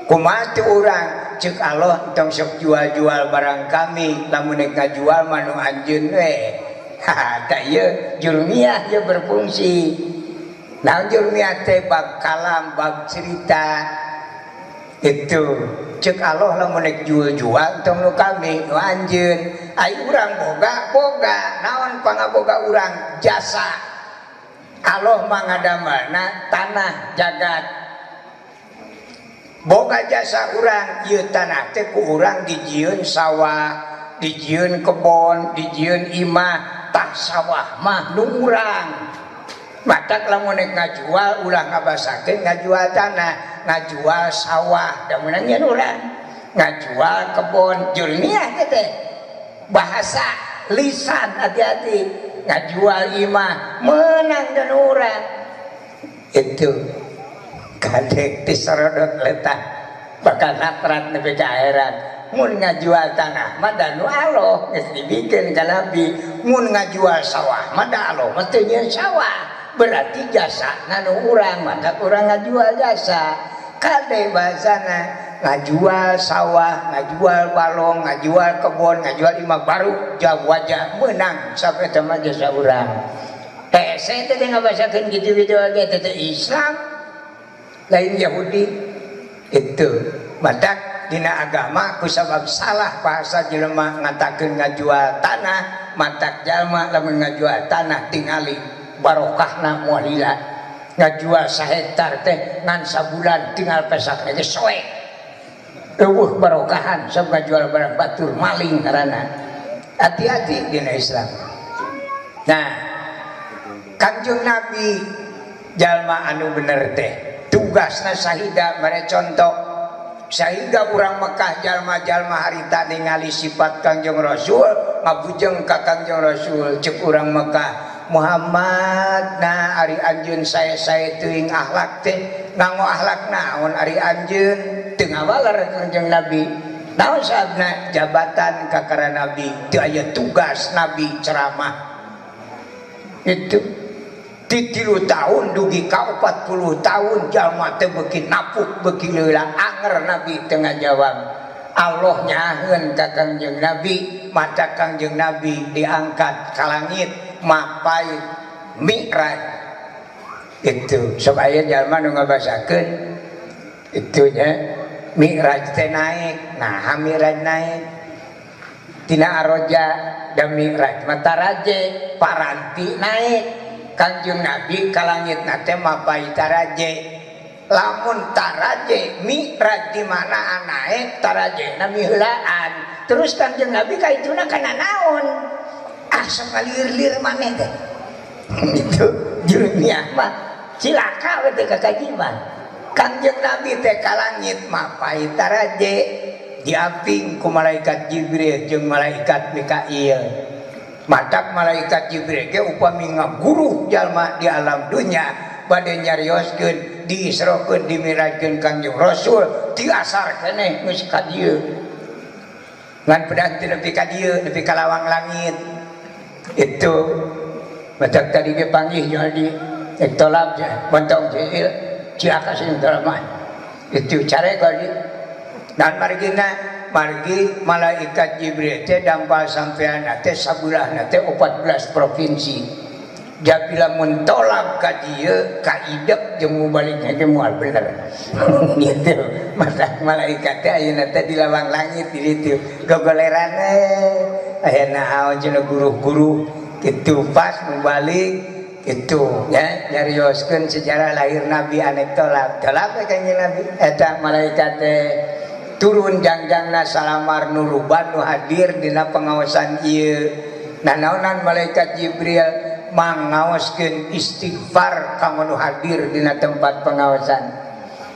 Kumaha teu urang ceuk Allah tong sok jual-jual barang kami lamun rek ngajual mah nu anjeun we. Tak ieu jurmiyah ieu berfungsi. Naon jurmiyah teh bab kalam, bab cerita. Itu ceuk Allah lamun rek jual-jual tong nu kami nu anjeun. Ai urang boga-boga, naon pangaboga urang jasa. Allah mah ngadamelna tanah jagat. Boga jasa urang ieu tanah teh ku urang dijieun sawah, dijieun kebon, dijieun imah. Tah sawah mah nu urang. Matak lamun rek ngajual ulah ngabasakeun ngajual tanah, ngajual sawah da meunang nyeun urang. Ngajual kebon jurmiyah teh. Bahasa lisan hati-hati. Ngajual imah meunang dan urang. Itu kadek diserodot letah bakal natrat nepi ka akhirat. Mun ngajual tanah mah da nu Allah geus dibikeun ka Nabi. Mun ngajual sawah mah da Allah mah teu nyieun sawah. Berarti jasana nu urang, maka urang ngajual jasa. Kade bahasana ngajual sawah, ngajual balong, ngajual kebon, ngajual imah baru jauh wajah menang sampai eta mah jasa urang. Hese teh ngabasakeun kitu-kitu oge teh Islam lain Yahudi. Itu matak dina agama ku sabab salah bahasa jelema ngatakeun ngajual tanah, matak jalma lamun ngajual tanah tingali barokahna moal lila. Ngajual sahektar teh ngan sabulan tinggal pesak ge soek. Eueuh barokahan sab ngajual barang batur maling ngaranna. Hati-hati dina Islam. Nah, Kangjeng Nabi jalma anu bener teh tugasna sahida mere contoh sehingga urang Mekah jalma-jalma harita ningali sifat Kangjeng Rasul ngabujeng ka Kangjeng Rasul. Cek urang Mekah Muhammad nah ari anjeun sae-sae teuing akhlak teh nganggo akhlak naon ari anjeun teu ngawaler Kangjeng Nabi. Naon sababna jabatan kakara Nabi teu aya tugas Nabi ceramah. Itu ti 3 tahun dugi ka 40 tahun jalma teh beuki napuk beuki leula anger Nabi teu ngajawab. Allah nyaheun ka Kangjeng Nabi, mata Kangjeng Nabi diangkat ka langit mapai mi'raj. Itu sok aya jalma nu ngabasakeun itu nya mi'raj teh naik. Nah mi'raj naik tina aroja dan mi'raj mata raje paranti naik. Kangjeng Nabi ka langit na teh mapai taraje. Lamun taraje mi'raj di mana naik taraje na miheulaan. Terus Kangjeng Nabi ka ituna kana naon? Ah sok ngalir-lir maneh teh. Itu dunia mah cilaka we teh kakajiman. Kangjeng Nabi teh ka langit mapai taraje diaping ku malaikat Jibril jeung malaikat Mikail. Matak malaikat Jibril ge upami ngaguruh jalma di alam dunya bade nyarioskeun diisrokeun dimirajkeun Kangjeng Rasul ti asar keneh geus ka dieu. Ngan pedah teu nepi ka dieu nepi ka lawang langit. Itu matak tadi ge panggih jadi tolab montong jil cilaka sing tolab mah. Itu care kali dan margina margi malaikat Jibril teh dampal sampean teh sabulahna teh 14 provinsi. Japila mun tolab ka dieu ka idep jeung mubalikna ge moal bener. Gitu. Matak malaikat teh ayeuna teh di lawang langit di ditu gogoleran aya naon cenah guru-guru kitu pas mubalik itu ya nyarioskeun sejarah lahir Nabi anek tolab. Tolab we kanjeng Nabi eta malaikat teh turun jangjangna salamar nuruban nu hadir dina pengawasan ieu. Nah naonan malaikat Jibril mangaoskeun istighfar kanggo nu hadir dina tempat pengawasan.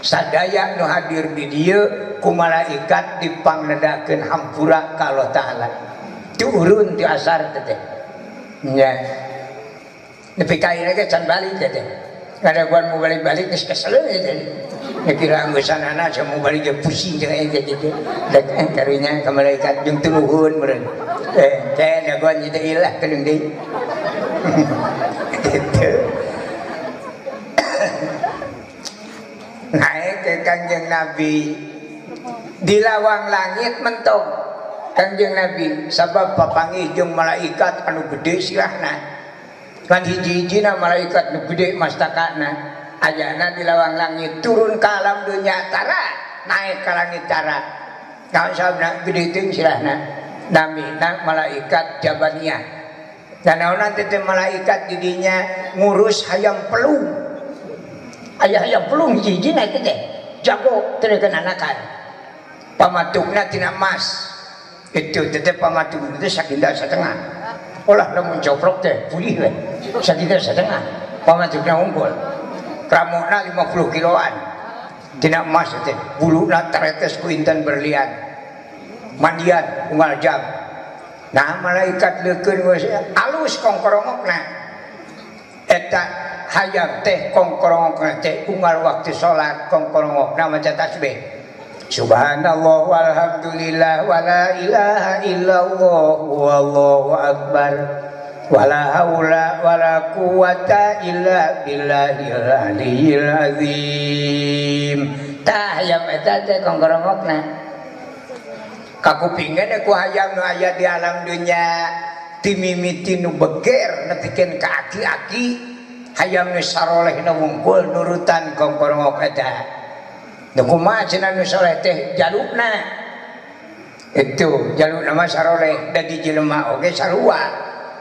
Sadaya nu hadir di dieu ku malaikat dipangnedakeun hampura ka Allah Taala. Turun ti asar teh. Nya. Nepi ka ieu ge can balik teh. Kadaguan mau balik-balik geus kesel we teh. Kira anggusanana saya mau balik ge pusing jeung eta kitu. Dek karunya ka malaikat jeung teu nuhun meureun. Teh dagoan ieu teh ilah kedeung deui. Gitu. Naik ke Kangjeng Nabi di lawang langit mentok Kangjeng Nabi sabab papanggih jeung malaikat anu gede sirahna. Kan hiji-hijina malaikat nu gede mastakana ayana di lawang langit turun ke alam dunia tara naik ke langit tara. Naon sababna gede teuing sirahna namina malaikat Jabaniyah. Dan naonan teh malaikat didinya ngurus hayam pelung. Aya hayam pelung hiji-hijina teh jago teu anakan. Pamatukna tina emas. Itu teh pamatukna teh sakinda satengah. Olah lamun coplok teh pulih we. Sakinda satengah. Pamatukna unggul. Ramona 50 kiloan. Tina emas teh buluna teretes ku intan berlian. Mandian unggal jam. Nah malaikat leukeun geus alus kongkorongokna. Eta hayam teh kongkorongokna teh unggal waktu salat kongkorongokna maca tasbih. Subhanallah walhamdulillah wala ilaha illallah wallahu akbar wala haula wala quwata illa billahil aliyil azim. Tah hayam eta teh kongkorongokna. Kakupingan ku hayam nu aya di alam dunya timimiti nu beger nepikeun ka aki-aki hayam nu sarolehna wungkul nurutan kongkorongok eta. Nu kumaha cenah nu soleh teh jalukna. Itu jalukna mah saroleh da di jelema oge sarua.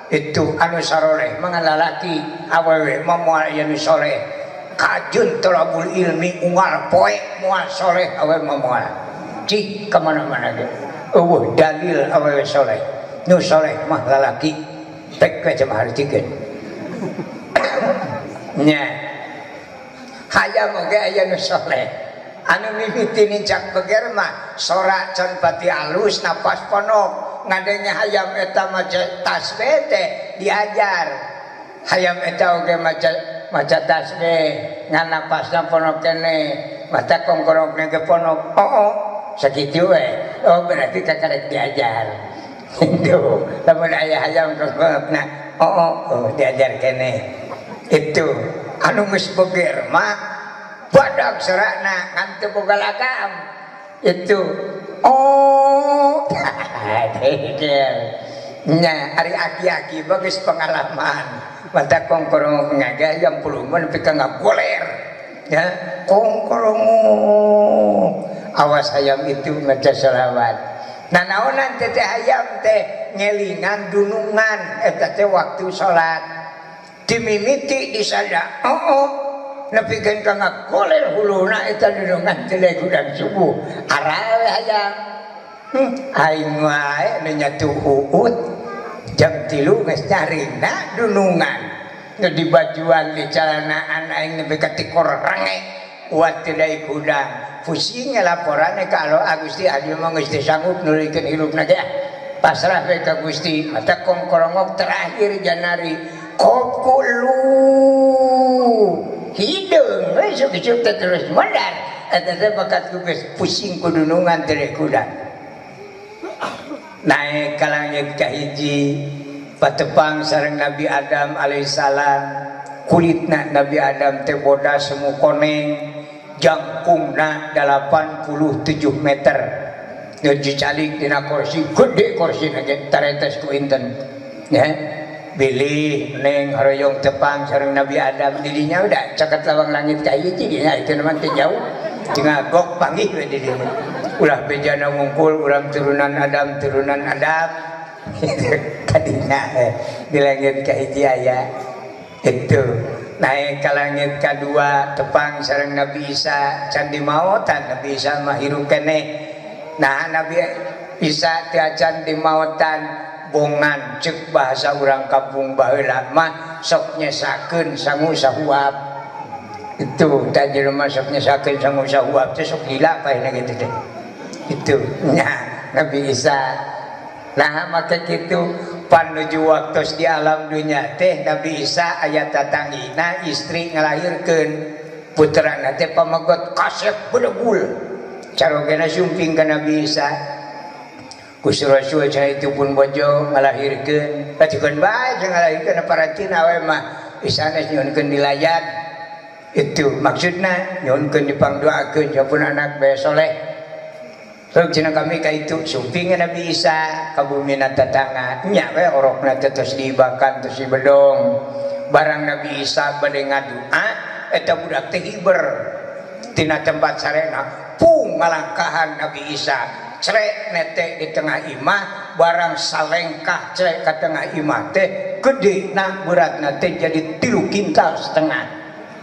Itu anu saroleh mah lalaki awewe mah moal aya nu soleh. Kajun tolabul ilmi unggal poe moal soleh awewe mah moal. Cik kemana-mana ge. Eueuh dalil awewe soleh. Nu soleh mah lalaki pek we cemah hartikeun. Nya. Hayam oge aya nu soleh. Anu mimiti nincak beger mah sora can pati alus napas ponok. Ngadenya hayam eta mah tasbih teh diajar. Hayam eta oge maca tasbih ngan napasna ponok keneh mata kongkorokna ge ponok. Oh, sakitu we. Oh berarti kakarek diajar. Itu lamun aya hayam kongkorokna oh diajar keneh. Itu anu geus beger mah badag serakna ngan teu boga lagam. Itu oh nya ari aki-aki bagus pengalaman. Mata kongkorong ngaga yang puluman nepi ka ngagoler ya kongkorong awas hayam itu maca selawat. Nah naonan teh hayam teh ngelingan dunungan eta teh waktu salat dimimiti disada oh nepikeun ka ngagoler huluna eta dunungan teh gudang subuh arawe hayam. Aing wae nu nyatu uut jam 3 geus carina dunungan nu dibajuan di calanaan aing nepi ka tikor renge uat teu daek hudang pusing laporane ka Allah Gusti adi mah geus teu sanggup nuluykeun hirupna ge pasrah we ka Gusti. Mata kongkorongok terakhir janari kopulu hideung we sok-sok teh terus modar eta teh bakat ku geus pusing ku dunungan teu daek hudang. Naik ka langit kahiji patepang sareng Nabi Adam alaihissalam kulitna Nabi Adam teh bodas semu koneng jangkungna 87 meter nu dicalik dina kursi gede kursina ge taretes ku inten ya bilih neng haroyong tepang sareng Nabi Adam didinya udah caket lawang langit kahiji dina itu mah teu jauh tinggal gok panggih we di dinya ulah bejana wungkul urang turunan Adam kadina di langit kahiji aya itu naik ka langit kadua tepang sareng Nabi Isa can dimaotan Nabi Isa mah hirup keneh. Nah Nabi Isa teh acan dimaotan bongan ceuk bahasa urang kampung baheula mah sok nyesakeun sangu sahuap itu tah jelema sok nyesakeun sangu sahuap teh sok gila paehna kitu teh. Itu nya Nabi Isa. Nah maka kitu panuju waktu di alam dunia teh Nabi Isa aya tatangina istri ngalahirkeun putrana teh pamegot kasep bedegul carogena sumping ka Nabi Isa Gusti Rasul cenah itu pun bojo ngalahirkeun patikeun bae cenah ngalahirkeun paratina we mah Isa geus nyuhunkeun dilayat itu maksudna nyuhunkeun dipangdoakeun japun anak bae soleh. Sok cenah kami ka itu sumping Nabi Isa ka bumina tatangga nya we orokna teh tos diibakan tos dibedong barang Nabi Isa bade ngadua eta budak teh hiber tina tempat sarena pung ngalangkahan Nabi Isa crek nete di tengah imah barang salengkah crek ka tengah imah teh gede na beratna teh jadi 3,5 kintal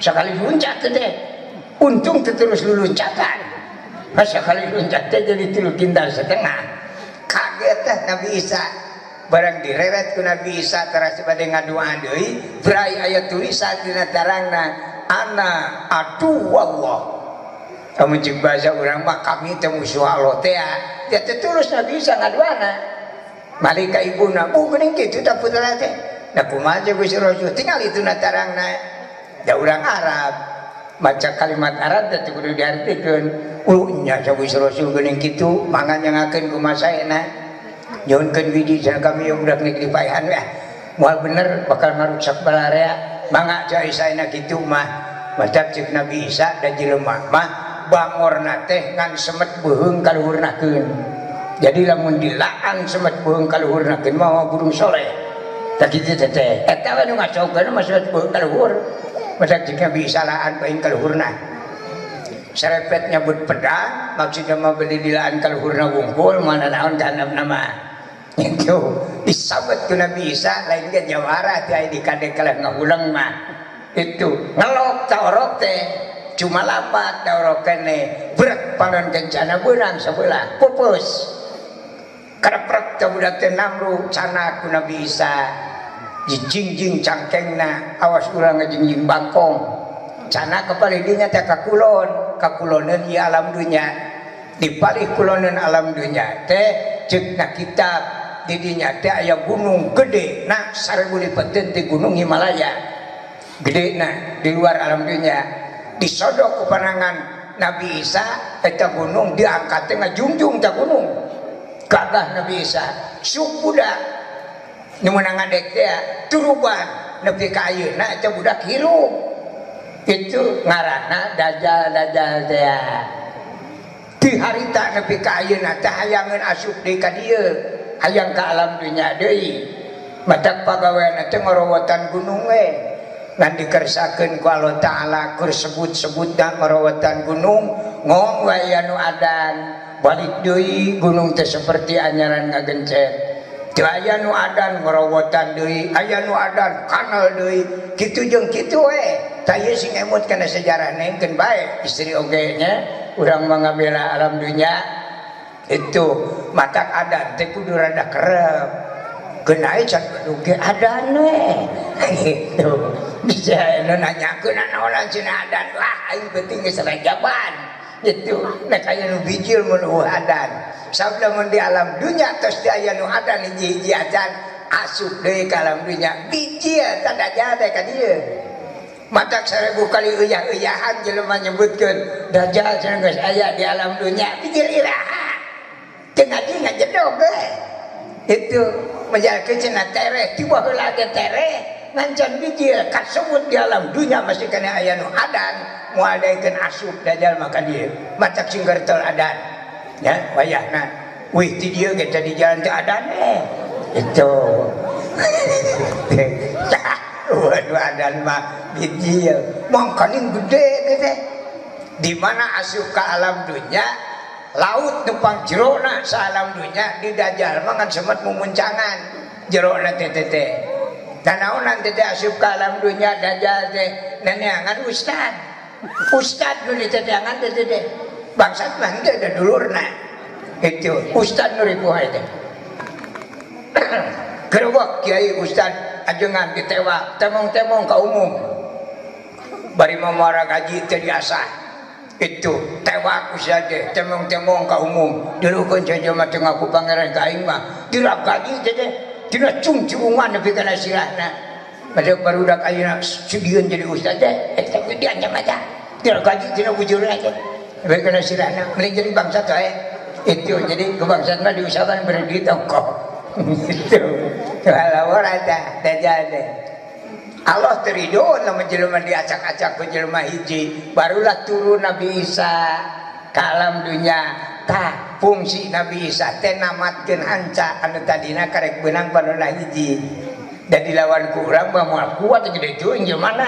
sekali luncat teh untung teh terus luluncatan sekali loncat teh jadi 3,5 kintal. Kaget teh Nabi Isa barang direret ku Nabi Isa teras bade ngadua deui brai aya tulisan dina tarangna ana adu Allah. Kamu jeung bahasa urang mah kami teh musuh Allah teh ya teh terus Nabi Isa ngaduana malik ka ibuna bu geuning kitu tah putra teh da kumaha Gusti Rasul tinggal itu na tarangna da urang Arab maca kalimat Arab teh kudu diartikeun. Nya Gusti Rasul geuning kitu mangan nyangakeun kumaha saena nyuhunkeun widi cenah kami yang budak nek dipaehan we moal bener bakal ngaruksak balarea mangga cai saena kitu mah matak ceuk Nabi Isa da jelema mah bangorna teh ngan semet beuheung kaluhurnakeun jadi lamun dilaan semet beuheung kaluhurnakeun mah burung soleh tah kitu teh eta we nu ngacokeun mah semet beuheung kaluhur matak ceuk Nabi Isa laan paing kaluhurna serepet nyabut pedang maksudnya mau beli dilaan kaluhurna wungkul mana naon kanap nama itu disabet ku Nabi Isa lain ge jawara teh di kadek kalah ngahulang mah itu ngelok taorok teh cuma lapat taorok kene brek panon kencana beurang sebelah pupus kereprek teh budak teh namru cana ku Nabi Isa dijingjing cangkengna awas urang ngajingjing bangkong cana kepalih dinya teh ka kulon kakuloneun ieu alam dunya dipalih kuloneun alam dunya teh ceukna kitab Di dinya teh aya gunung gede na 1000 lipeteun ti gunung Himalaya. Gede na di luar alam dunia. Disodok ku panangan Nabi Isa eta gunung diangkat teh ngajungjung ta gunung. Gagah Nabi Isa, suk budak nu meunang ngadek teh turuban nepi ka ayeuna eta budak hirup. Itu ngaranna dajjal-dajjal teh. Di harita nepi ka ayeuna teh hayangeun asup deui ka dieu, hayang ka alam dunya deui. Matak pagawean teh ngorowotan gunung we. Ngan dikersakeun ku Allah Ta'ala keur sebut-sebutna ngorowotan gunung, ngong wae anu adan, balik deui gunung teh seperti anyaran ngagencet. Teu aya nu adan ngorowotan deui, aya nu adan kanal deui, kitu jeung kitu we. Tah ieu sing emut kana sejarah nengkeun bae istri oge nya urang mah ngabela alam dunya itu matak adan teh kudu rada kerep. Geunai can oge adan we. Gitu. Bisa nu nanyakeun naonan cenah adan. Wah aing penting geus rajaban. Gitu. Nek aya nu bijil mun eueuh adan. Sabda mun di alam dunya tos di aya nu adan hiji-hiji acan asup deui ka alam dunya. Bijil tah dajjal teh ka dieu. Matak 1000 kali uyah-uyahan jelema nyebutkeun dajjal cenah geus aya di alam dunya bijil iraha. Teu ngaji ngajedog we. Itu menjalkeun cenah tereh ti baheula ge tereh ngancan bijil kasebut di alam dunya masih kana aya nu adan moal daekeun asup dajjal mah ka dieu. Matak sing gertol adan ya wayahna wih ti dieu ge teh di jalan teh adan itu. Waduh adan mah bijil mangkaning gede teh di mana asup ka alam dunya laut numpang jerona sa alam dunya di dajjal mah ngan semet mumuncangan jerona teh teh danaonan teh asup ka alam dunya dajjal teh neneangan ustad ustad nu diteteangan teh teh bangsat mah henteu da dulurna itu ustad nu ripuh teh gerewek kiai ustad ajengan ditewak temong-temong ka umum bari mamara gaji teu diasah itu tewak ustad teh temong-temong ka umum dilukeun jelema teu ngaku pangeran ka aing mah dirap gaji teh teh dina cungcungan nepi kana sirahna padahal barudak ayeuna sieun jadi ustad teh eta ge diancam aja dirap gaji dina bujurna teh nepi kana sirahna mending jadi bangsat wae itu jadi kebangsaan mah diusahakan berdiri tongkoh itu kalau ada dajjal teh Allah terido lamun jelema diacak-acak ku jelema hiji barulah turun Nabi Isa ka alam dunya. Tah fungsi Nabi Isa teh namatkeun hanca anu tadina karek beunang panona hiji da dilawan ku urang mah moal kuat gede teuing jelema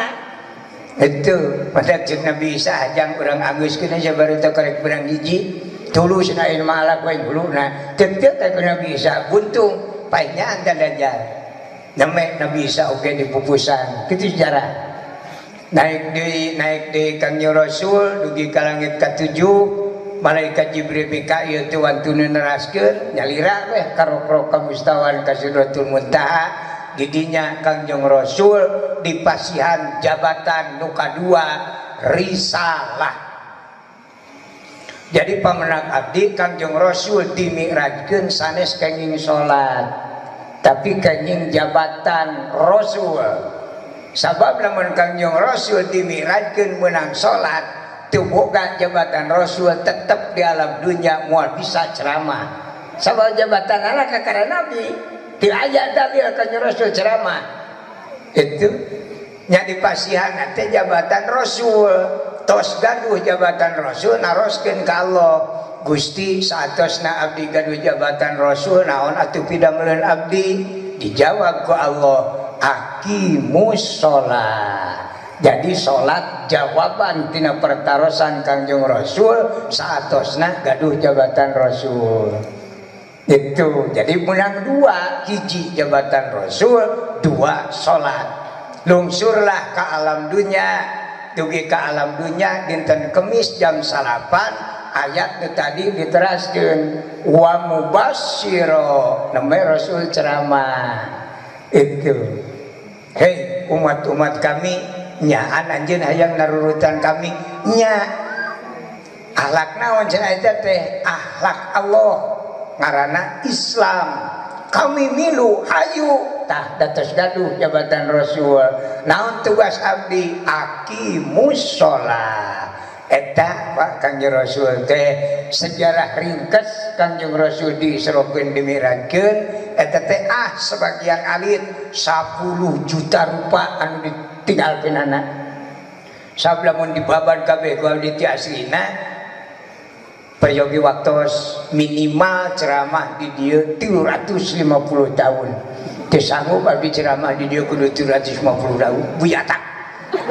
itu pada ceuk Nabi Isa hajang urang anggeuskeun aja baru teh karek beunang hiji tulus na ilmu alak wae huluna teu teu ka Nabi Isa buntung paehnya anta dajjal neme Nabi Isa oge dipupusan kitu sejarah naik deui Kangjeng Rasul dugi ka langit katujuh malaikat Jibril Mikail teu wantuna neraskeun nyalira weh karokrok ka mustawan ka Sidratul Muntaha di dinya Kangjeng Rasul dipasihan jabatan nu kadua risalah. Jadi pamenang abdi Kangjeng Rasul dimi'rajkeun sanes kenging salat tapi kenging jabatan Rasul. Sabab lamun Kangjeng Rasul dimi'rajkeun meunang salat teu boga jabatan Rasul tetep di alam dunya moal bisa ceramah. Sabab jabatan anak kakara Nabi teu aya dalil Kangjeng Rasul ceramah. Itu nya dipasihan teh jabatan Rasul. Tos gaduh jabatan Rasul naroskeun ka Allah Gusti saatosna abdi gaduh jabatan Rasul naon atuh pidameleun abdi dijawab ku Allah aqimus shalah. Jadi salat jawaban tina pertarosan Kangjeng Rasul saatosna gaduh jabatan Rasul. Itu jadi menang dua hiji jabatan Rasul dua salat. Lungsurlah ke alam dunia dugi ke alam dunia dinten Kemis jam 9 ayat nu tadi diteraskeun wa mubasyiro namanya Rasul ceramah itu hei umat-umat kami nyaan anjeun hayang narurutan kami nya akhlak naon cenah eta teh akhlak Allah ngaranna Islam. Kami milu hayu tah datos gaduh jabatan Rasul. Naon tugas abdi? Aqimus shalah. Eta Pak Kangjeng Rasul teh sejarah ringkes Kangjeng Rasul diisrokeun dimirajkeun eta teh ah sebagian alit 10 juta rupa anu ditinggalkeunana. Sablamun dibabar kabeh ku abdi ti aslina peryogi waktos minimal ceramah di dieu 350 tahun. Teu sanggup abdi ceramah di dieu kudu 350 tahun. Buyatak.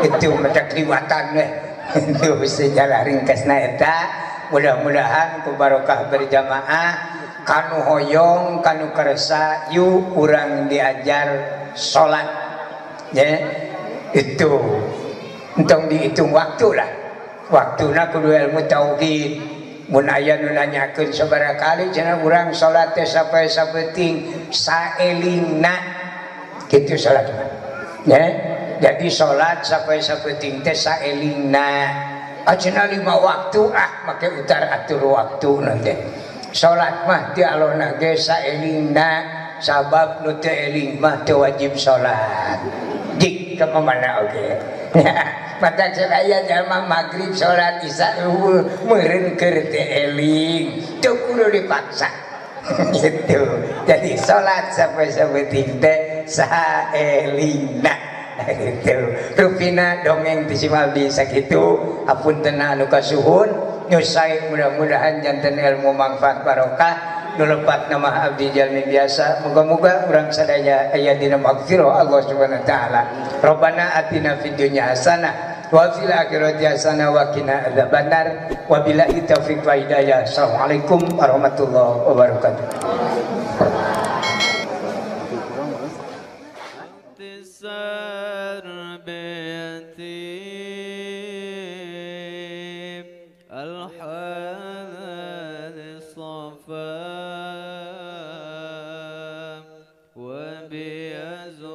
Itu medak liwatan weh. Itu sejarah ringkasna eta. Mudah-mudahan ku barokah berjamaah kanu hoyong kanu kersa yuk urang diajar salat. Ya, itu entong dihitung waktu lah. Waktuna kudu ilmu tauhid. Mun aya nu nanyakeun sabaraha kali cenah urang salat teh sampai sapenting saelingna kitu salat mah. Ya, jadi salat sampai sapenting teh saelingna. Acenah 5 waktu ah make utar atur waktu nanti. Salat mah ti alona ge saelingna sabab nu teu eling mah teu wajib salat. Jik ka mana oge. Mata aya jalma magrib salat isya eueuh meureun keur teu eling teu kudu dipaksa. Gitu. Jadi salat sampai saeutik teh saelingna. Gitu. Rupina dongeng ti si abdi sakitu apunten anu kasuhun nyusai mudah-mudahan janten ilmu manfaat barokah nu lepat nama abdi jalmi biasa muga-muga urang sadaya aya dina magfirah Allah Subhanahu wa taala. Rabbana atina fid dunya hasanah wa fil akhirati hasanah wa qina adzabannar. Wabillahi taufik wa hidayah. Assalamualaikum warahmatullahi wabarakatuh. وبيزور